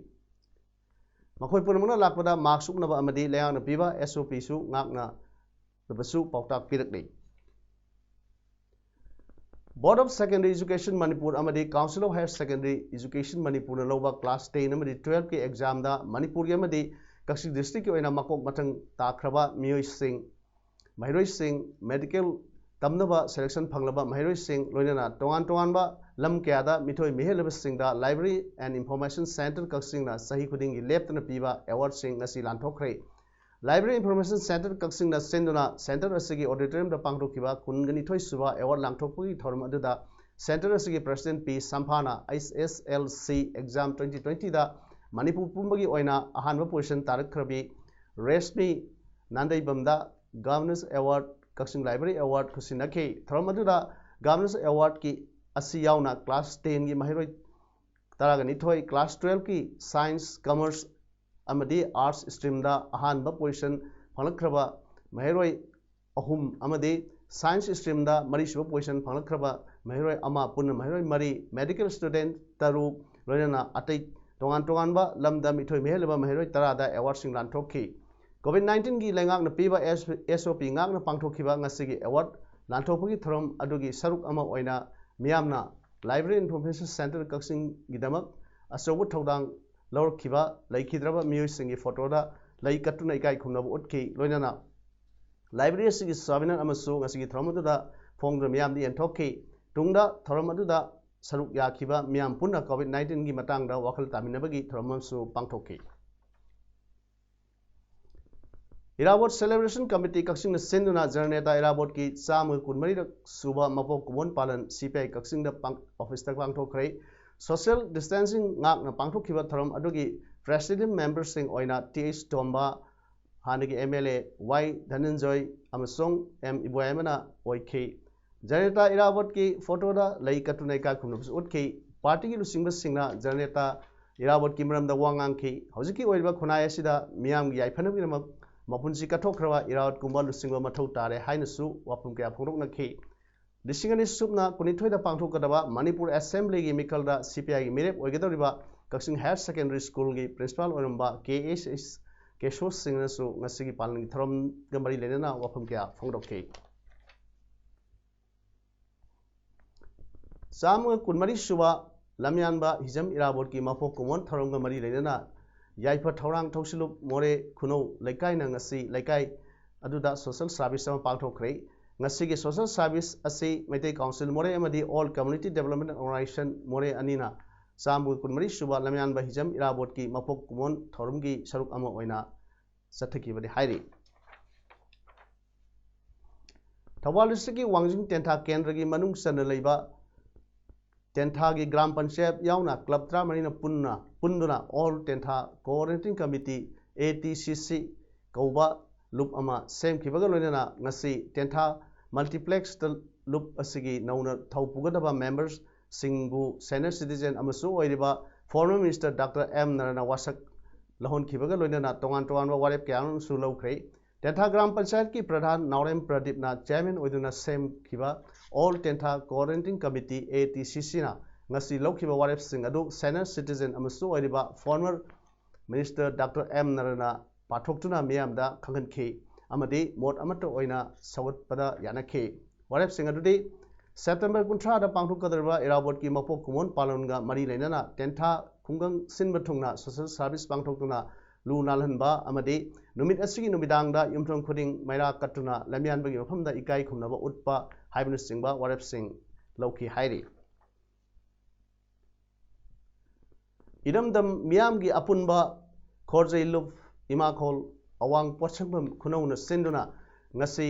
ꯃꯈꯣꯏ ꯄꯨꯝꯅꯃꯛꯅ ꯂꯥꯛꯄꯗ mask ꯎꯞꯅꯕ ꯑꯃꯗꯤ ꯂꯩꯉꯥꯛꯅ ꯄꯤꯕ SOPꯁꯨ ꯉꯥꯛꯅꯕꯁꯨ ꯄꯥꯎꯇꯥꯛ ꯄꯤꯔꯛꯂꯤ꯫ Board of Secondary Education Manipur ꯑꯃꯗꯤ Council of Higher Secondary Education ꯃꯅꯤꯄꯨꯔꯅ ꯂꯧꯕ class ten ꯑꯃꯗꯤ twelveꯀꯤ examꯗ ꯃꯅꯤꯄꯨꯔꯒꯤ ꯑꯃꯗꯤ ꯀꯛꯆꯤꯡ ꯗꯤꯁꯇ꯭ꯔꯤꯛꯀꯤ ꯑꯣꯏꯅ ꯃꯀꯣꯛ ꯃꯊꯪ ꯇꯥꯈ꯭ꯔꯕ ꯃꯤꯑꯣꯏꯁꯤꯡ, ꯃꯍꯩꯔꯣꯏꯁꯤꯡ, ꯃꯦꯗꯤꯀꯦꯜ ꯇꯝꯅꯕ ꯁꯦꯂꯦꯛꯁꯟ ꯐꯪꯂꯕ ꯃꯍꯩꯔꯣꯏꯁꯤꯡ, ꯂꯣꯏꯅꯅ ꯇꯣꯉꯥꯟ ꯇꯣꯉꯥꯟꯕ ꯂꯝ ꯀꯌꯥꯗ ꯃꯤꯊꯣꯏ ꯃꯤꯍꯦꯜꯂꯕꯁꯤꯡꯗ Library and Information Centre ꯀꯛꯆꯤꯡꯅ ꯆꯍꯤ ꯈꯨꯗꯤꯡꯒꯤ ꯂꯦꯞꯇꯅ ꯄꯤꯕ ꯑꯦꯋꯥꯔꯗꯁꯤꯡ ꯉꯁꯤ ꯂꯥꯟꯊꯣꯛꯈ꯭ꯔꯦ꯫ Library Information Centre ꯀꯛꯆꯤꯡꯅ ꯁꯤꯟꯗꯨꯅ ꯁꯦꯟꯇꯔ ꯑꯁꯤꯒꯤ ꯑꯣꯗꯤꯇꯣꯔꯤꯌꯝꯗ ꯄꯥꯡꯊꯣꯛꯈꯤꯕ ꯀꯨꯟꯒ ꯅꯤꯊꯣꯏ ꯁꯨꯕ ꯑꯦꯋꯥꯔꯗ ꯂꯥꯟꯊꯣꯛꯄꯒꯤ ꯊꯧꯔꯝ ꯑꯗꯨꯗ ꯁꯦꯟꯇꯔ ꯑꯁꯤꯒꯤ ꯄ꯭ꯔꯁꯤꯗꯦꯟꯠ ꯄꯤ ꯁꯝꯐꯥꯅ H S L C exam twenty twenty ꯗ ꯃꯅꯤꯄꯨꯔ ꯄꯨꯝꯕꯒꯤ ꯑꯣꯏꯅ ꯑꯍꯥꯟꯕ ꯄꯣꯖꯤꯁꯟ ꯇꯥꯔꯛꯈ꯭ꯔꯕꯤ ꯔꯦꯁꯃꯤ ꯅꯥꯟꯗꯩꯕꯝꯗ Governor's Award, ꯀꯛꯆꯤꯡ Library Award ꯈꯨꯠꯁꯤꯟꯅꯈꯤ꯫ ꯊꯧꯔꯝ ꯑꯗꯨꯗ Governor's Award ꯀꯤ ꯑꯁꯤ ꯌꯥꯎꯅ ꯀ꯭ꯂꯥꯁ ꯇꯦꯟꯒꯤ ꯃꯍꯩꯔꯣꯏ ꯇꯔꯥꯒ ꯅꯤꯊꯣꯏ, ꯀ꯭ꯂꯥꯁ ꯇꯨꯋꯦꯜꯐꯀꯤ ꯁꯥꯏꯟꯁ, ꯀꯃꯔꯁ ꯑꯃꯗꯤ ꯑꯥꯔꯠꯁ ꯁ꯭ꯇ꯭ꯔꯤꯝꯗ ꯑꯍꯥꯟꯕ ꯄꯣꯖꯤꯁꯟ ꯐꯪꯂꯛꯈ꯭ꯔꯕ ꯃꯍꯩꯔꯣꯏ ꯑꯍꯨꯝ ꯑꯃꯗꯤ ꯁꯥꯏꯟꯁ ꯁ꯭ꯇ꯭ꯔꯤꯝꯗ ꯃꯔꯤꯁꯨꯕ ꯄꯣꯖꯤꯁꯟ ꯐꯪꯂꯛꯈ꯭ꯔꯕ ꯃꯍꯩꯔꯣꯏ ꯑꯃ, ꯄꯨꯟꯅ ꯃꯍꯩꯔꯣꯏ ꯃꯔꯤ, ꯃꯦꯗꯤꯀꯦꯜ ꯁ꯭ꯇꯨꯗꯦꯟꯠ ꯇꯔꯨꯛ, ꯂꯣꯏꯅꯅ ꯑꯇꯩ ꯇꯣꯉꯥꯟ ꯇꯣꯉꯥꯟꯕ ꯂꯝꯗ ꯃꯤꯊꯣꯏ ꯃꯤꯍꯦꯜꯂꯕ ꯃꯍꯩꯔꯣꯏ ꯇꯔꯥꯗ ꯑꯦꯋꯥꯔꯗꯁꯤꯡ ꯂꯥꯟꯊꯣꯛꯈꯤ꯫ ꯀꯣꯚꯤꯗ ꯅꯥꯏꯟꯇꯤꯟꯒꯤ ꯂꯩꯉꯥꯛꯅ ꯄꯤꯕ ꯑꯦꯁ ꯑꯣ ꯄꯤ ꯉꯥꯛꯅ ꯄꯥꯡꯊꯣꯛꯈꯤꯕ ꯉꯁꯤꯒꯤ ꯑꯦꯋꯥꯔꯗ ꯂꯥꯟꯊꯣꯛꯄꯒꯤ ꯊꯧꯔꯝ ꯑꯗꯨꯒꯤ ꯁꯔꯨꯛ ꯑꯃ ꯑꯣꯏꯅ ꯃꯤꯌꯥꯝꯅ Library Information Centre ꯀꯛꯆꯤꯡꯒꯤꯗꯃꯛ ꯑꯆꯧꯕ ꯊꯧꯗꯥꯡ ꯂꯧꯔꯛꯈꯤꯕ ꯂꯩꯈꯤꯗ꯭ꯔꯕ ꯃꯤꯑꯣꯏꯁꯤꯡꯒꯤ ꯐꯣꯇꯣꯗ ꯂꯩ ꯀꯠꯇꯨꯅ ꯏꯀꯥꯏ ꯈꯨꯝꯅꯕ ꯎꯠꯈꯤ꯫ ꯂꯣꯏꯅꯅ ꯂꯥꯏꯕ꯭ꯔꯦꯔꯤ ꯑꯁꯤꯒꯤ ꯁ꯭ꯋꯥꯃꯤꯅꯥꯟ ꯑꯃꯁꯨ ꯉꯁꯤꯒꯤ ꯊꯧꯔꯝ ꯑꯗꯨꯗ ꯐꯣꯡꯗꯨꯅ ꯃꯤꯌꯥꯝꯗ ꯌꯦꯟꯊꯣꯛꯈꯤ꯫ ꯇꯨꯡꯗ ꯊꯧꯔꯝ ꯑꯗꯨꯗ ꯁꯔꯨꯛ ꯌꯥꯈꯤꯕ ꯃꯤꯌꯥꯝ ꯄꯨꯟꯅ ꯀꯣꯚꯤꯗ ꯅꯥꯏꯟꯇꯤꯟꯒꯤ ꯃꯇꯥꯡꯗ ꯋꯥꯈꯜ ꯇꯥꯃꯤꯟꯅꯕꯒꯤ ꯊꯧꯔꯝ ꯑꯃꯁꯨ ꯄꯥꯡꯊꯣꯛꯈꯤ꯫ ꯏꯔꯥꯕꯣꯠ Celebration Committee ꯀꯛꯆꯤꯡꯅ ꯁꯤꯟꯗꯨꯅ ꯖꯅꯅꯦꯇꯥ ꯏꯔꯥꯕꯣꯠꯀꯤ ꯆꯥꯝꯃꯒ ꯀꯨꯟꯃꯔꯤꯔꯛ ꯁꯨꯕ ꯃꯄꯣꯛ ꯀꯨꯝꯑꯣꯟ ꯄꯥꯂꯟ ꯁꯤ ꯄꯤ ꯑꯥꯏ ꯀꯛꯆꯤꯡꯗ ꯄꯥꯡ-, ꯑꯣꯐꯤꯁꯇ ꯄꯥꯡꯊꯣꯛꯈ꯭ꯔꯦ꯫ ꯁꯣꯁꯤꯌꯦꯜ ꯗꯤꯁꯇꯦꯟꯁꯤꯡ ꯉꯥꯛꯅ ꯄꯥꯡꯊꯣꯛꯈꯤꯕ ꯊꯧꯔꯝ ꯑꯗꯨꯒꯤ ꯄ꯭ꯔꯦꯁꯤꯗꯦꯟꯠ ꯃꯦꯝꯕꯔꯁꯤꯡ ꯑꯣꯏꯅ ꯇꯤ ꯑꯩꯆ ꯇꯣꯝꯕ, ꯍꯥꯟꯅꯒꯤ ꯑꯦꯝ ꯑꯦꯜ ꯑꯦ ꯋꯥꯏ ꯙꯅꯟꯖꯣꯏ ꯑꯃꯁꯨꯡ ꯑꯦꯝ ꯏꯕꯣꯌꯥꯏꯃꯅ ꯑꯣꯏꯈꯤ꯫ ꯖꯅꯅꯦꯇꯥ ꯏꯔꯥꯕꯣꯠꯀꯤ ꯐꯣꯇꯣꯗ ꯂꯩ ꯀꯠꯇꯨꯅ ꯏꯀꯥꯏ ꯈꯨꯝꯅꯕꯁꯨ ꯎꯠꯈꯤ꯫ ꯄꯥꯔꯇꯤꯒꯤ ꯂꯨꯆꯤꯡꯕꯁꯤꯡꯅ ꯖꯅꯅꯦꯇꯥ ꯏꯔꯥꯕꯣꯠꯀꯤ ꯃꯔꯝꯗ ꯋꯥ ꯉꯥꯡꯈꯤ꯫ ꯍꯧꯖꯤꯛꯀꯤ ꯑꯣꯏꯔꯤꯕ ꯈꯨꯟꯅꯥꯏ ꯑꯁꯤꯗ ꯃꯤꯌꯥꯝꯒꯤ ꯌꯥꯏꯐꯅꯕꯒꯤꯗꯃꯛ ꯃꯄꯨꯟꯁꯤ ꯀꯠꯊꯣꯛꯈ꯭ꯔꯕ ꯏꯔꯥꯕꯣꯠꯀꯨꯝꯕ ꯂꯨꯆꯤꯡꯕ ꯃꯊꯧ ꯇꯥꯔꯦ ꯍꯥꯏꯅꯁꯨ ꯋꯥꯐꯝ ꯀꯌꯥ ꯐꯣꯡꯗꯣꯛꯅꯈꯤ꯫ ꯂꯤꯁꯤꯡ ꯑꯅꯤ ꯁꯨꯞꯅ ꯀꯨꯟꯅꯤꯊꯣꯏꯗ ꯄꯥꯡꯊꯣꯛꯀꯗꯕ ꯃꯅꯤꯄꯨꯔ ꯑꯦꯁꯦꯝꯕ꯭ꯂꯤꯒꯤ ꯃꯤꯈꯜꯗ ꯁꯤ ꯄꯤ ꯑꯥꯏꯒꯤ ꯃꯤꯔꯦꯞ ꯑꯣꯏꯒꯗꯧꯔꯤꯕ ꯀꯛꯆꯤꯡ ꯍꯥꯌꯔ ꯁꯦꯀꯦꯟꯗꯔꯤ ꯁ꯭ꯀꯨꯜꯒꯤ ꯄ꯭ꯔꯤꯟꯁꯤꯄꯥꯜ ꯑꯣꯏꯔꯝꯕ ꯀꯦ ꯑꯦꯁ ꯑꯦꯁ ꯀꯦꯁꯣ ꯁꯤꯡꯅꯁꯨ ꯉꯁꯤꯒꯤ ꯄꯥꯂꯟꯒꯤ ꯊꯧꯔꯝꯒ ꯃꯔꯤ ꯂꯩꯅꯅ ꯋꯥꯐꯝ ꯀꯌꯥ ꯐꯣꯡꯗꯣꯛꯈꯤ꯫ ꯆꯥꯝꯃꯒ ꯀꯨꯟꯃꯔꯤ ꯁꯨꯕ ꯂꯝꯌꯥꯟꯕ ꯍꯤꯖꯝ ꯏꯔꯥꯕꯣꯠꯀꯤ ꯃꯄꯣꯛ ꯀꯨꯝꯑꯣꯟ ꯊꯧꯔꯝꯒ ꯃꯔꯤ ꯂꯩꯅꯅ ꯌꯥꯏꯐ ꯊꯧꯔꯥꯡ ꯊꯧꯁꯤꯜꯂꯨꯞ ꯃꯣꯔꯦ ꯈꯨꯅꯧ ꯂꯩꯀꯥꯏꯅ ꯉꯁꯤ ꯂꯩꯀꯥꯏ ꯑꯗꯨꯗ social service ꯑꯃ ꯄꯥꯡꯊꯣꯛꯈ꯭ꯔꯦ꯫ ꯉꯁꯤꯒꯤ social service ꯑꯁꯤ ꯃꯩꯇꯩ council ꯃꯣꯔꯦ ꯑꯃꯗꯤ All Community Development Organization ꯃꯣꯔꯦ ꯑꯅꯤꯅ ꯆꯥꯝꯃꯒ ꯀꯨꯟꯃꯔꯤ ꯁꯨꯕ ꯂꯝꯌꯥꯟꯕ ꯍꯤꯖꯝ ꯏꯔꯥꯕꯣꯠꯀꯤ ꯃꯄꯣꯛ ꯀꯨꯝꯑꯣꯟ ꯊꯧꯔꯝꯒꯤ ꯁꯔꯨꯛ ꯑꯃ ꯑꯣꯏꯅ ꯆꯠꯊꯈꯤꯕꯅꯤ ꯍꯥꯏꯔꯤ꯫ ꯊꯧꯕꯥꯜ districtꯀꯤ ꯋꯥꯡꯖꯤꯡ ꯇꯦꯟꯊꯥ ꯀꯦꯟꯗ꯭ꯔꯒꯤ ꯃꯅꯨꯡ ꯆꯟꯅ ꯂꯩꯕ ꯇꯦꯟꯊꯥꯒꯤ ꯒ꯭ꯔꯥꯝ ꯄꯟꯆꯥꯌꯠ ꯌꯥꯎꯅ club ꯇꯔꯥꯃꯔꯤꯅ ꯄꯨꯟꯅ, ꯄꯨꯟꯗꯨꯅ All Tentha Coordinating Committee, A T C C, ꯀꯧꯕ ꯂꯨꯞ ꯑꯃ ꯁꯦꯝꯈꯤꯕꯒ ꯂꯣꯏꯅꯅ ꯉꯁꯤ ꯇꯦꯟꯊꯥ multiplexꯇ ꯂꯨꯞ ꯑꯁꯤꯒꯤ ꯅꯧꯅ ꯊꯧ ꯄꯨꯒꯗꯕ membersꯁꯤꯡꯕꯨ senior citizen ꯑꯃꯁꯨ ꯑꯣꯏꯔꯤꯕ former minister Doctor M ꯅꯔꯅ ꯋꯥꯁꯛ ꯂꯧꯍꯟꯈꯤꯕꯒ ꯂꯣꯏꯅꯅ ꯇꯣꯉꯥꯟ ꯇꯣꯉꯥꯟꯕ ꯋꯥꯔꯦꯞ ꯀꯌꯥ ꯑꯃꯁꯨ ꯂꯧꯈ꯭ꯔꯦ꯫ ꯇꯦꯟꯊꯥ ꯒ꯭ꯔꯥꯝ ꯄꯟꯆꯥꯌꯠꯀꯤ ꯄ꯭ꯔꯙꯥꯟ ꯅꯥꯎꯔꯦꯝ ꯄ꯭ꯔꯗꯤꯞꯅ chairman ꯑꯣꯏꯗꯨꯅ ꯁꯦꯝꯈꯤꯕ All Tentha Coordinating Committee, A T C Cꯅ ꯉꯁꯤ ꯂꯧꯈꯤꯕ ꯋꯥꯔꯦꯞꯁꯤꯡ ꯑꯗꯨ senior citizen ꯑꯃꯁꯨ ꯑꯣꯏꯔꯤꯕ former minister Doctor M ꯅꯔꯅ ꯄꯥꯊꯣꯛꯇꯨꯅ ꯃꯤꯌꯥꯝꯗ ꯈꯪꯍꯟꯈꯤ ꯑꯃꯗꯤ ꯃꯣꯠ ꯑꯃꯠꯇ ꯑꯣꯏꯅ ꯁꯧꯒꯠꯄꯗ ꯌꯥꯅꯈꯤ꯫ ꯋꯥꯔꯦꯞꯁꯤꯡ ꯑꯗꯨꯗꯤ September ꯀꯨꯟꯊ꯭ꯔꯥꯗ ꯄꯥꯡꯊꯣꯛꯀꯗꯧꯔꯤꯕ ꯏꯔꯥꯕꯣꯠꯀꯤ ꯃꯄꯣꯛ ꯀꯨꯝꯑꯣꯟ ꯄꯥꯂꯟꯒ ꯃꯔꯤ ꯂꯩꯅꯅ ꯇꯦꯟꯊꯥ ꯈꯨꯡꯒꯪ ꯁꯤꯟꯕ ꯊꯨꯡꯅ social service ꯄꯥꯡꯊꯣꯛꯇꯨꯅ ꯂꯨ ꯅꯥꯜꯍꯟꯕ ꯑꯃꯗꯤ ꯅꯨꯃꯤꯠ ꯑꯁꯤꯒꯤ ꯅꯨꯃꯤꯗꯥꯡꯗ ꯌꯨꯝꯊꯣꯡ ꯈꯨꯗꯤꯡ ꯃꯩꯔꯥ ꯀꯠꯇꯨꯅ ꯂꯝꯌꯥꯟꯕꯒꯤ ꯃꯐꯝꯗ ꯏꯀꯥꯏ ꯈꯨꯝꯅꯕ ꯎꯠꯄ ꯍꯥꯏꯕꯅꯆꯤꯡꯕ ꯋꯥꯔꯦꯞꯁꯤꯡ ꯂꯧꯈꯤ ꯍꯥꯏꯔꯤ꯫ ꯏꯔꯝꯗꯝ ꯃꯤꯌꯥꯝꯒꯤ ꯑꯄꯨꯟꯕ ꯈꯣꯔꯖꯩ ꯂꯨꯞ ꯏꯃꯥꯈꯣꯜ ꯑꯋꯥꯡ ꯄꯣꯠꯁꯪꯐꯝ ꯈꯨꯅꯧꯅ ꯁꯤꯟꯗꯨꯅ ꯉꯁꯤ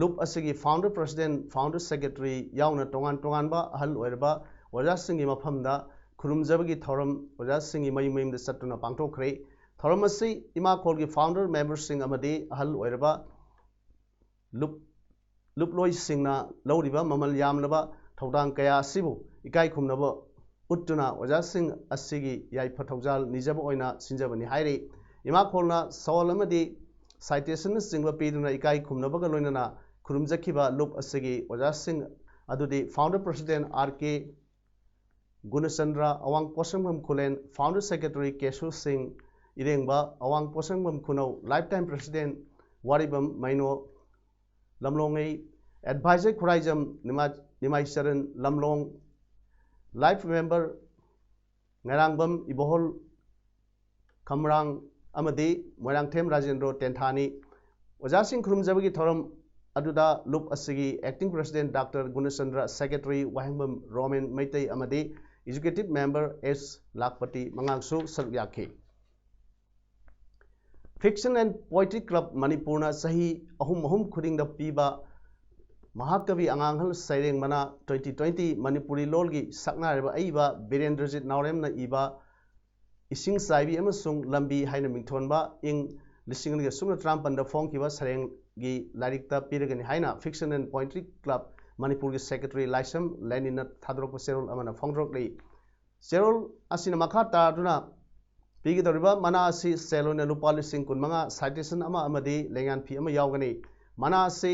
ꯂꯨꯞ ꯑꯁꯤꯒꯤ founder president, founder secretary ꯌꯥꯎꯅ ꯇꯣꯉꯥꯟ ꯇꯣꯉꯥꯟꯕ ꯑꯍꯜ ꯑꯣꯏꯔꯕ ꯑꯣꯖꯥꯁꯤꯡꯒꯤ ꯃꯐꯝꯗ ꯈꯨꯔꯨꯝꯖꯕꯒꯤ ꯊꯧꯔꯝ ꯑꯣꯖꯥꯁꯤꯡꯒꯤ ꯃꯌꯨꯝ ꯃꯌꯨꯝꯗ ꯆꯠꯇꯨꯅ ꯄꯥꯡꯊꯣꯛꯈ꯭ꯔꯦ꯫ ꯊꯧꯔꯝ ꯑꯁꯤ ꯏꯃꯥꯈꯣꯜꯒꯤ founder memberꯁꯤꯡ ꯑꯃꯗꯤ ꯑꯍꯜ ꯑꯣꯏꯔꯕ ꯂꯨꯞ-, ꯂꯨꯞꯂꯣꯏꯁꯤꯡꯅ ꯂꯧꯔꯤꯕ ꯃꯃꯜ ꯌꯥꯝꯂꯕ ꯊꯧꯗꯥꯡ ꯀꯌꯥ ꯑꯁꯤꯕꯨ ꯏꯀꯥꯏ ꯈꯨꯝꯅꯕ ꯎꯠꯇꯨꯅ ꯑꯣꯖꯥꯁꯤꯡ ꯑꯁꯤꯒꯤ ꯌꯥꯏꯐ ꯊꯧꯖꯥꯜ ꯅꯤꯖꯕ ꯑꯣꯏꯅ ꯁꯤꯟꯖꯕꯅꯤ ꯍꯥꯏꯔꯤ꯫ ꯏꯃꯥꯈꯣꯜꯅ ꯁꯋꯜ ꯑꯃꯗꯤ citationꯅꯆꯤꯡꯕ ꯄꯤꯗꯨꯅ ꯏꯀꯥꯏ ꯈꯨꯝꯅꯕꯒ ꯂꯣꯏꯅꯅ ꯈꯨꯔꯨꯝꯖꯈꯤꯕ ꯂꯨꯞ ꯑꯁꯤꯒꯤ ꯑꯣꯖꯥꯁꯤꯡ ꯑꯗꯨꯗꯤ founder president R K ꯒꯨꯅꯆꯟꯗ꯭ꯔ, ꯑꯋꯥꯡ ꯄꯣꯠꯁꯪꯐꯝ ꯈꯨꯂꯦꯟ, founder secretary ꯀꯦꯁꯨ ꯁꯤꯡ, ꯏꯔꯦꯡꯕ, ꯑꯋꯥꯡ ꯄꯣꯠꯁꯪꯐꯝ ꯈꯨꯅꯧ, lifetime president ꯋꯥꯔꯤꯕꯝ ꯃꯩꯅꯣ, ꯂꯝꯂꯣꯡꯉꯩ, advisor ꯈꯨꯔꯥꯏꯖꯝ ꯅꯤꯃꯥ-, ꯅꯤꯃꯥꯏꯆꯔꯟ, ꯂꯝꯂꯣꯡ, life member ꯉꯥꯏꯔꯥꯡꯕꯝ ꯏꯕꯣꯍꯣꯜ, ꯑꯃꯔꯥꯡ ꯑꯃꯗꯤ ꯃꯣꯏꯔꯥꯡꯊꯦꯝ ꯔꯥꯖꯦꯟꯗ꯭ꯔꯣ ꯇꯦꯟꯊꯥꯅꯤ꯫ ꯑꯣꯖꯥꯁꯤꯡ ꯈꯨꯔꯨꯝꯖꯕꯒꯤ ꯊꯧꯔꯝ ꯑꯗꯨꯗ ꯂꯨꯞ ꯑꯁꯤꯒꯤ acting president Doctor Gunachandra, secretary Wahengbam Romen Meitei ꯑꯃꯗꯤ executive member ꯑꯦꯁ ꯂꯥꯈꯄꯇꯤ ꯃꯉꯥꯡꯁꯨ ꯁꯔꯨꯛ ꯌꯥꯈꯤ꯫ Fiction and Poetry Club ꯃꯅꯤꯄꯨꯔꯅ ꯆꯍꯤ ꯑꯍꯨꯝ ꯑꯍꯨꯝ ꯈꯨꯗꯤꯡꯗ ꯄꯤꯕ ꯃꯍꯥꯀꯕꯤ ꯑꯉꯥꯡꯍꯜ ꯁꯩꯔꯦꯡ ꯃꯅꯥ twenty twenty ꯃꯅꯤꯄꯨꯔꯤ ꯂꯣꯜꯒꯤ ꯁꯛꯅꯥꯏꯔꯕ ꯑꯏꯕ ꯕꯤꯔꯦꯟꯗ꯭ꯔꯖꯤꯠ ꯅꯥꯎꯔꯦꯝꯅ ꯏꯕ ꯏꯁꯤꯡ ꯆꯥꯏꯕꯤ ꯑꯃꯁꯨꯡ ꯂꯝꯕꯤ ꯍꯥꯏꯅ ꯃꯤꯡꯊꯣꯟꯕ ꯏꯪ ꯂꯤꯁꯤꯡ ꯑꯅꯤꯒ ꯁꯨꯞꯅ ꯇꯔꯥꯃꯥꯄꯟꯗ ꯐꯣꯡꯈꯤꯕ ꯁꯩꯔꯦꯡꯒꯤ ꯂꯥꯏꯔꯤꯛꯇ ꯄꯤꯔꯒꯅꯤ ꯍꯥꯏꯅ Fiction and Poetry Club ꯃꯅꯤꯄꯨꯔꯒꯤ secretary ꯂꯥꯏꯁ꯭ꯔꯝ ꯂꯦꯅꯤꯟꯅ ꯊꯥꯗꯣꯔꯛꯄ ꯆꯦꯔꯣꯜ ꯑꯃꯅ ꯐꯣꯡꯗꯣꯔꯛꯂꯤ꯫ ꯆꯦꯔꯣꯜ ꯑꯁꯤꯅ ꯃꯈꯥ ꯇꯥꯗꯨꯅ ꯄꯤꯒꯗꯧꯔꯤꯕ ꯃꯅꯥ ꯑꯁꯤ ꯁꯦꯜ ꯑꯣꯏꯅ ꯂꯨꯄꯥ ꯂꯤꯁꯤꯡ ꯀꯨꯟꯃꯉꯥ, citation ꯑꯃ ꯑꯃꯗꯤ ꯂꯩꯉꯥꯟ ꯐꯤ ꯑꯃ ꯌꯥꯎꯒꯅꯤ꯫ ꯃꯅꯥ ꯑꯁꯤ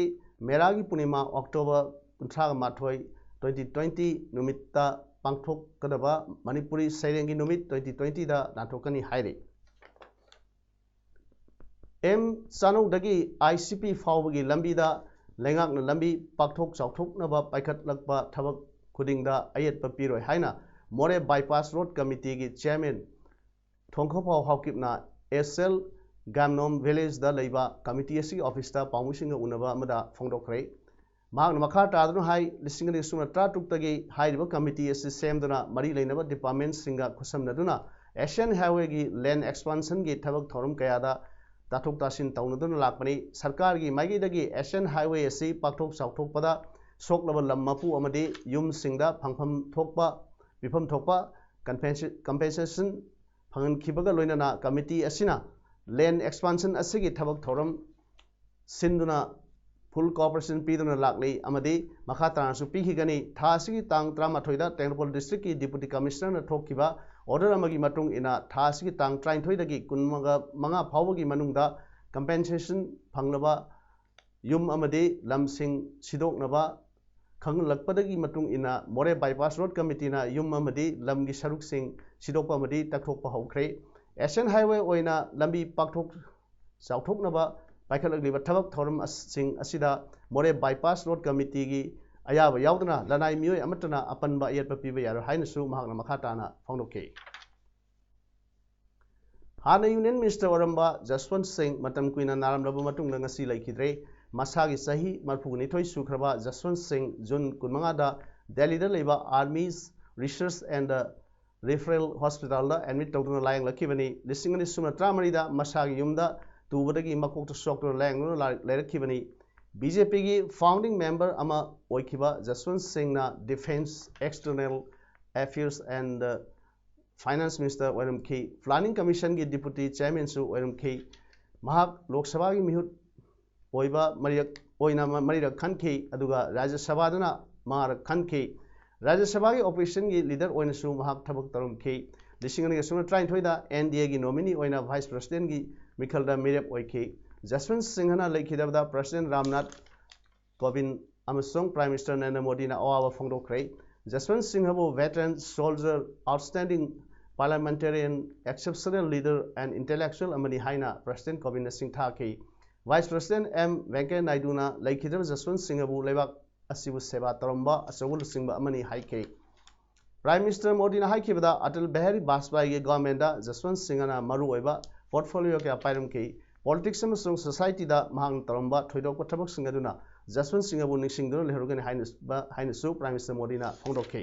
ꯃꯦꯔꯥꯒꯤ ꯄꯨꯔꯅꯤꯃꯥ, October ꯀꯨꯟꯊ꯭ꯔꯥꯒ ꯃꯥꯊꯣꯏ, twenty twenty ꯅꯨꯃꯤꯠꯇ ꯄꯥꯡꯊꯣꯛꯀꯗꯕ ꯃꯅꯤꯄꯨꯔꯤ ꯁꯩꯔꯦꯡꯒꯤ ꯅꯨꯃꯤꯠ twenty twenty ꯗ ꯂꯥꯟꯊꯣꯛꯀꯅꯤ ꯍꯥꯏꯔꯤ꯫ ꯑꯦꯝ ꯆꯥꯅꯧꯗꯒꯤ ꯑꯥꯏ ꯁꯤ ꯄꯤ ꯐꯥꯎꯕꯒꯤ ꯂꯝꯕꯤꯗ ꯂꯩꯉꯥꯛꯅ ꯂꯝꯕꯤ ꯄꯥꯛꯊꯣꯛ ꯆꯥꯎꯊꯣꯛꯅꯕ ꯄꯥꯏꯈꯠꯂꯛꯄ ꯊꯕꯛ ꯈꯨꯗꯤꯡꯗ ꯑꯌꯦꯠꯄ ꯄꯤꯔꯣꯏ ꯍꯥꯏꯅ ꯃꯣꯔꯦ Bypass Road Committee ꯒꯤ chairman ꯊꯣꯡꯈꯐꯥꯎ ꯍꯥꯎꯀꯤꯞꯅ ꯑꯦꯁ ꯑꯦꯜ ꯒꯥꯝꯅꯣꯝ village ꯗ ꯂꯩꯕ committee ꯑꯁꯤꯒꯤ office ꯇ ꯄꯥꯎꯃꯤꯁꯤꯡꯒ ꯎꯅꯕ ꯑꯃꯗ ꯐꯣꯡꯗꯣꯛꯈ꯭ꯔꯦ꯫ ꯃꯍꯥꯛꯅ ꯃꯈꯥ ꯇꯥꯗꯨꯅ ꯍꯥꯏ, ꯂꯤꯁꯤꯡ ꯑꯅꯤ ꯁꯨꯞꯅ ꯇꯔꯥꯇꯔꯨꯛꯇꯒꯤ ꯍꯥꯏꯔꯤꯕ committee ꯑꯁꯤ ꯁꯦꯝꯗꯨꯅ ꯃꯔꯤ ꯂꯩꯅꯕ department ꯁꯤꯡꯒ ꯈꯨꯠꯁꯝꯅꯗꯨꯅ Asian Highway ꯒꯤ lane expansion ꯒꯤ ꯊꯕꯛ ꯊꯧꯔꯝ ꯀꯌꯥꯗ ꯇꯥꯊꯣꯛ ꯇꯥꯁꯤꯟ ꯇꯧꯅꯗꯨꯅ ꯂꯥꯛꯄꯅꯤ꯫ ꯁꯔꯀꯥꯔꯒꯤ ꯃꯥꯏꯀꯩꯗꯒꯤ Asian Highway ꯑꯁꯤ ꯄꯥꯛꯊꯣꯛ ꯆꯥꯎꯊꯣꯛꯄꯗ ꯁꯣꯛꯂꯕ ꯂꯝ ꯃꯄꯨ ꯑꯃꯗꯤ ꯌꯨꯝꯁꯤꯡꯗ ꯐꯪꯐꯝ ꯊꯣꯛꯄ, ꯄꯤꯐꯝ ꯊꯣꯛꯄ compensa-, compensation ꯐꯪꯍꯟꯈꯤꯕꯒ ꯂꯣꯏꯅꯅ committee ꯑꯁꯤꯅ lane expansion ꯑꯁꯤꯒꯤ ꯊꯕꯛ ꯊꯧꯔꯝ ꯁꯤꯟꯗꯨꯅ full cooperation ꯄꯤꯗꯨꯅ ꯂꯥꯛꯂꯤ ꯑꯃꯗꯤ ꯃꯈꯥ ꯇꯥꯅꯁꯨ ꯄꯤꯈꯤꯒꯅꯤ꯫ ꯊꯥ ꯑꯁꯤꯒꯤ ꯇꯥꯡ ꯇꯔꯥꯃꯥꯊꯣꯏꯗ ꯇꯦꯡꯅꯧꯄꯜ district ꯀꯤ deputy commissioner ꯅ ꯊꯣꯛꯈꯤꯕ order ꯑꯃꯒꯤ ꯃꯇꯨꯡ ꯏꯟꯅ ꯊꯥ ꯑꯁꯤꯒꯤ ꯇꯥꯡ ꯇꯔꯥꯅꯤꯊꯣꯏꯗꯒꯤ ꯀꯨꯟꯃꯉꯥ ꯐꯥꯎꯕꯒꯤ ꯃꯅꯨꯡꯗ compensation ꯐꯪꯂꯕ ꯌꯨꯝ ꯑꯃꯗꯤ ꯂꯝꯁꯤꯡ ꯁꯤꯗꯣꯛꯅꯕ ꯈꯪꯍꯜꯂꯛꯄꯗꯒꯤ ꯃꯇꯨꯡ ꯏꯟꯅ ꯃꯣꯔꯦ Bypass Road Committee ꯅ ꯌꯨꯝ ꯑꯃꯗꯤ ꯂꯝꯒꯤ ꯁꯔꯨꯛꯁꯤꯡ ꯁꯤꯗꯣꯛꯄ ꯑꯃꯗꯤ ꯇꯛꯊꯣꯛꯄ ꯍꯧꯈ꯭ꯔꯦ꯫ Asian Highway ꯑꯣꯏꯅ ꯂꯝꯕꯤ ꯄꯥꯛꯊꯣꯛ ꯆꯥꯎꯊꯣꯛꯅꯕ ꯄꯥꯏꯈꯠꯂꯛꯂꯤꯕ ꯊꯕꯛ ꯊꯧꯔꯝ ꯑꯁꯤꯡ ꯑꯁꯤꯗ ꯃꯣꯔꯦ Bypass Road Committee ꯒꯤ ꯑꯌꯥꯕ ꯌꯥꯎꯗꯅ ꯂꯅꯥꯏ ꯃꯤꯑꯣꯏ ꯑꯃꯠꯇꯅ ꯑꯄꯟꯕ ꯑꯌꯦꯠꯄ ꯄꯤꯕ ꯌꯥꯔꯣꯏ ꯍꯥꯏꯅꯁꯨ ꯃꯍꯥꯛꯅ ꯃꯈꯥ ꯇꯥꯅ ꯐꯣꯡꯗꯣꯛꯈꯤ꯫ ꯍꯥꯟꯅ ꯌꯨꯅꯤꯌꯟ ꯃꯤꯅꯤꯁꯇꯔ ꯑꯣꯏꯔꯝꯕ ꯖꯁꯋꯟꯠ ꯁꯤꯡ ꯃꯇꯝ ꯀꯨꯏꯅ ꯅꯥꯔꯝꯂꯕ ꯃꯇꯨꯡꯗ ꯉꯁꯤ ꯂꯩꯈꯤꯗ꯭ꯔꯦ꯫ ꯃꯁꯥꯒꯤ ꯆꯍꯤ ꯃꯔꯤꯐꯨ ꯅꯤꯊꯣꯏ ꯁꯨꯈ꯭ꯔꯕ ꯖꯁꯋꯟꯠ ꯁꯤꯡ ꯖꯨꯟ ꯀꯨꯟꯃꯉꯥꯗ ꯗꯦꯜꯂꯤꯗ ꯂꯩꯕ Army's Research and Referral Hospitalꯗ admit ꯇꯧꯗꯨꯅ ꯂꯥꯌꯦꯡꯂꯛꯈꯤꯕꯅꯤ꯫ ꯂꯤꯁꯤꯡ ꯑꯅꯤ ꯁꯨꯞꯅ ꯇꯔꯥꯃꯔꯤꯗ ꯃꯁꯥꯒꯤ ꯌꯨꯝꯗ ꯇꯨꯕꯗꯒꯤ ꯃꯀꯣꯛꯇ ꯁꯣꯛꯇꯨꯅ ꯂꯥꯌꯦꯡꯗꯨꯅ ꯂꯥ-, ꯂꯩꯔꯛꯈꯤꯕꯅꯤ꯫ BJPꯒꯤ founding member ꯑꯃ ꯑꯣꯏꯈꯤꯕ ꯖꯁꯋꯟꯠ ꯁꯤꯡꯅ Defence, External Affairs and Finance Minister ꯑꯣꯏꯔꯝꯈꯤ꯫ Planning Commissionꯒꯤ Deputy Chairmanꯁꯨ ꯑꯣꯏꯔꯝꯈꯤ꯫ ꯃꯍꯥꯛ ꯂꯣꯛ ꯁꯚꯥꯒꯤ ꯃꯤꯍꯨꯠ ꯑꯣꯏꯕ ꯃꯔꯤꯔꯛ, ꯑꯣꯏꯅ ꯃ-, ꯃꯔꯤꯔꯛ ꯈꯟꯈꯤ, ꯑꯗꯨꯒ ꯔꯥꯖ꯭ꯌ ꯁꯚꯥꯗꯅ ꯃꯉꯥꯔꯛ ꯈꯟꯈꯤ꯫ ꯔꯥꯖ꯭ꯌ ꯁꯚꯥꯒꯤ oppositionꯒꯤ leader ꯑꯣꯏꯅꯁꯨ ꯃꯍꯥꯛ ꯊꯕꯛ ꯇꯧꯔꯝꯈꯤ꯫ ꯂꯤꯁꯤꯡ ꯑꯅꯤꯒ ꯁꯨꯞꯅ ꯇꯔꯥꯅꯤꯊꯣꯏꯗ NDAꯒꯤ nomineeꯑꯣꯏꯅ Vice Presidentꯒꯤ ꯃꯤꯈꯜꯗ ꯃꯤꯔꯦꯞ ꯑꯣꯏꯈꯤ꯫ ꯖꯁꯋꯟꯠ ꯁꯤꯡꯍꯅ ꯂꯩꯈꯤꯗꯕꯗ President ꯔꯥꯝꯅꯥꯊ ꯀꯣꯕꯤꯟꯗ ꯑꯃꯁꯨꯡ Prime Minister ꯅꯔꯦꯟꯗ꯭ꯔ ꯃꯣꯗꯤꯅ ꯑꯋꯥꯕ ꯐꯣꯡꯗꯣꯛꯈ꯭ꯔꯦ꯫ ꯖꯁꯋꯟꯠ ꯁꯤꯡꯍꯕꯨ veteran, soldier, outstanding parliamentarian, exceptional leader and intellectual ꯑꯃꯅꯤ ꯍꯥꯏꯅ President ꯀꯣꯕꯤꯟꯗꯅ ꯁꯤꯡꯊꯥꯈꯤ꯫ Vice President ꯑꯦꯝ ꯚꯦꯡꯀꯩꯌꯥ ꯅꯥꯏꯗꯨꯅ ꯂꯩꯈꯤꯗ꯭ꯔꯕ ꯖꯁꯋꯟꯠ ꯁꯤꯡꯍꯕꯨ ꯂꯩꯕꯥꯛ ꯑꯁꯤꯕꯨ ꯁꯦꯕꯥ ꯇꯧꯔꯝꯕ ꯑꯆꯧꯕ ꯂꯨꯆꯤꯡꯕ ꯑꯃꯅꯤ ꯍꯥꯏꯈꯤ꯫ Prime Minister ꯃꯣꯗꯤꯅ ꯍꯥꯏꯈꯤꯕꯗ, ꯑꯇꯜ ꯕꯤꯍꯥꯔꯤ ꯕꯥꯖꯄꯥꯏꯒꯤ governmentꯗ ꯖꯁꯋꯟꯠ ꯁꯤꯡꯍꯅ ꯃꯔꯨꯑꯣꯏꯕ portfolio ꯀꯌꯥ ꯄꯥꯏꯔꯝꯈꯤ꯫ Politics ꯑꯃꯁꯨꯡ societyꯗ ꯃꯍꯥꯛꯅ ꯇꯧꯔꯝꯕ ꯊꯣꯏꯗꯣꯛꯄ ꯊꯕꯛꯁꯤꯡ ꯑꯗꯨꯅ ꯖꯁꯋꯟꯠ ꯁꯤꯡꯍꯕꯨ ꯅꯤꯡꯁꯤꯡꯗꯨꯅ ꯂꯩꯍꯧꯔꯒꯅꯤ ꯍꯥꯏꯅ-, ꯍꯥꯏꯅꯁꯨ Prime Minister ꯃꯣꯗꯤꯅ ꯐꯣꯡꯗꯣꯛꯈꯤ꯫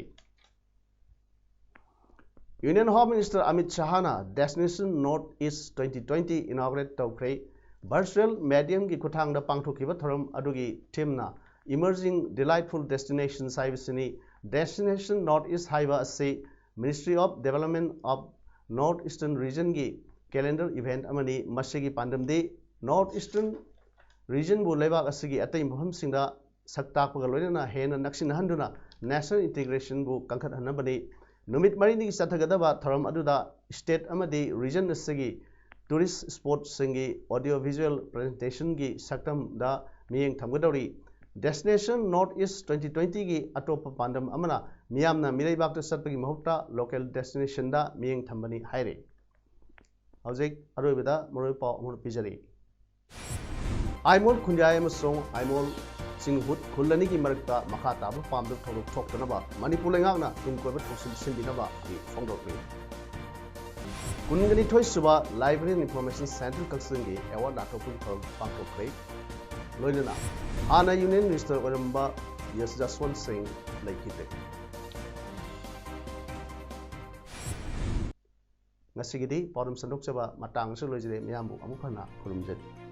Union Home Minister Amit ꯁꯍꯥꯅ Destination North East twenty twenty inaugurate ꯇꯧꯈ꯭ꯔꯦ꯫ Virtual mediumꯒꯤ ꯈꯨꯠꯊꯥꯡꯗ ꯄꯥꯡꯊꯣꯛꯈꯤꯕ ꯊꯧꯔꯝ ꯑꯗꯨꯒꯤ themeꯅ Emerging Delightful Destinations ꯍꯥꯏꯕꯁꯤꯅꯤ꯫ Destination North East ꯍꯥꯏꯕ ꯑꯁꯤ Ministry of Development of North Eastern Regionꯒꯤ calendar event ꯑꯃꯅꯤ꯫ ꯃꯁꯤꯒꯤ ꯄꯥꯟꯗꯝꯗꯤ North Eastern Regionꯕꯨ ꯂꯩꯕꯥꯛ ꯑꯁꯤꯒꯤ ꯑꯇꯩ ꯃꯐꯝꯁꯤꯡꯗ ꯁꯛ ꯇꯥꯛꯄꯒ ꯂꯣꯏꯅꯅ ꯍꯦꯟꯅ ꯅꯛꯁꯤꯟꯅꯍꯟꯗꯨꯅ national integrationꯕꯨ ꯀꯟꯈꯠꯍꯟꯅꯕꯅꯤ꯫ ꯅꯨꯃꯤꯠ ꯃꯔꯤꯅꯤꯒꯤ ꯆꯠꯊꯒꯗꯕ ꯊꯧꯔꯝ ꯑꯗꯨꯗ state ꯑꯃꯗꯤ region ꯑꯁꯤꯒꯤ tourist spotꯁꯤꯡꯒꯤ audio visual presentationꯒꯤ ꯁꯛꯇꯝꯗ ꯃꯤꯠꯌꯦꯡ ꯊꯝꯒꯗꯧꯔꯤ꯫ Destination North East twenty twentyꯒꯤ ꯑꯇꯣꯞꯄ ꯄꯥꯟꯗꯝ ꯑꯃꯅ ꯃꯤꯌꯥꯝꯅ ꯃꯤꯔꯩꯕꯥꯛꯇ ꯆꯠꯄꯒꯤ ꯃꯍꯨꯠꯇ local destinationꯗ ꯃꯤꯠꯌꯦꯡ ꯊꯝꯕꯅꯤ ꯍꯥꯏꯔꯤ꯫ ꯍꯧꯖꯤꯛ ꯑꯔꯣꯏꯕꯗ ꯃꯔꯨꯑꯣꯏꯕ ꯄꯥꯎ ꯑꯃ ꯄꯤꯖꯔꯤ꯫ ꯑꯥꯏꯃꯣꯜ ꯈꯨꯟꯌꯥꯏ ꯑꯃꯁꯨꯡ ꯑꯥꯏꯃꯣꯜ ꯆꯤꯡꯍꯨꯠ ꯈꯨꯜ ꯑꯅꯤꯒꯤ ꯃꯔꯛꯇ ꯃꯈꯥ ꯇꯥꯕ ꯄꯥꯝꯗꯕ ꯊꯧꯗꯣꯛ ꯊꯣꯛꯇꯅꯕ ꯃꯅꯤꯄꯨꯔ ꯂꯩꯉꯥꯛꯅ ꯇꯨꯡ ꯀꯣꯏꯕ ꯊꯧꯁꯤꯜ ꯁꯤꯟꯕꯤꯅꯕ ꯐꯣꯡꯗꯣꯛꯂꯤ꯫ ꯀꯨꯟꯒ ꯅꯤꯊꯣꯏ ꯁꯨꯕ Library and Information Centre ꯀꯛꯆꯤꯡꯒꯤ ꯑꯦꯋꯥꯔꯗ ꯂꯥꯟꯊꯣꯛꯄꯒꯤ ꯊꯧꯔꯝ ꯄꯥꯡꯊꯣꯛꯈ꯭ꯔꯦ꯫ ꯂꯣꯏꯅꯅ ꯍꯥꯟꯅ ꯌꯨꯅꯤꯌꯟ ꯃꯤꯅꯤꯁꯇꯔ ꯑꯣꯏꯔꯝꯕ ꯑꯦꯁ ꯖꯁꯋꯟ ꯁꯤꯡ ꯂꯩꯈꯤꯗꯦ꯫ ꯉꯁꯤꯒꯤꯗꯤ ꯄꯥꯎꯗꯝ ꯁꯟꯗꯣꯛꯆꯕ ꯃꯇꯥꯡ ꯑꯁꯤꯗ ꯂꯣꯏꯖꯔꯦ꯫ ꯃꯌꯥꯝꯕꯨ ꯑꯃꯨꯛ ꯍꯟꯅ ꯈꯨꯔꯨꯝꯖꯔꯤ꯫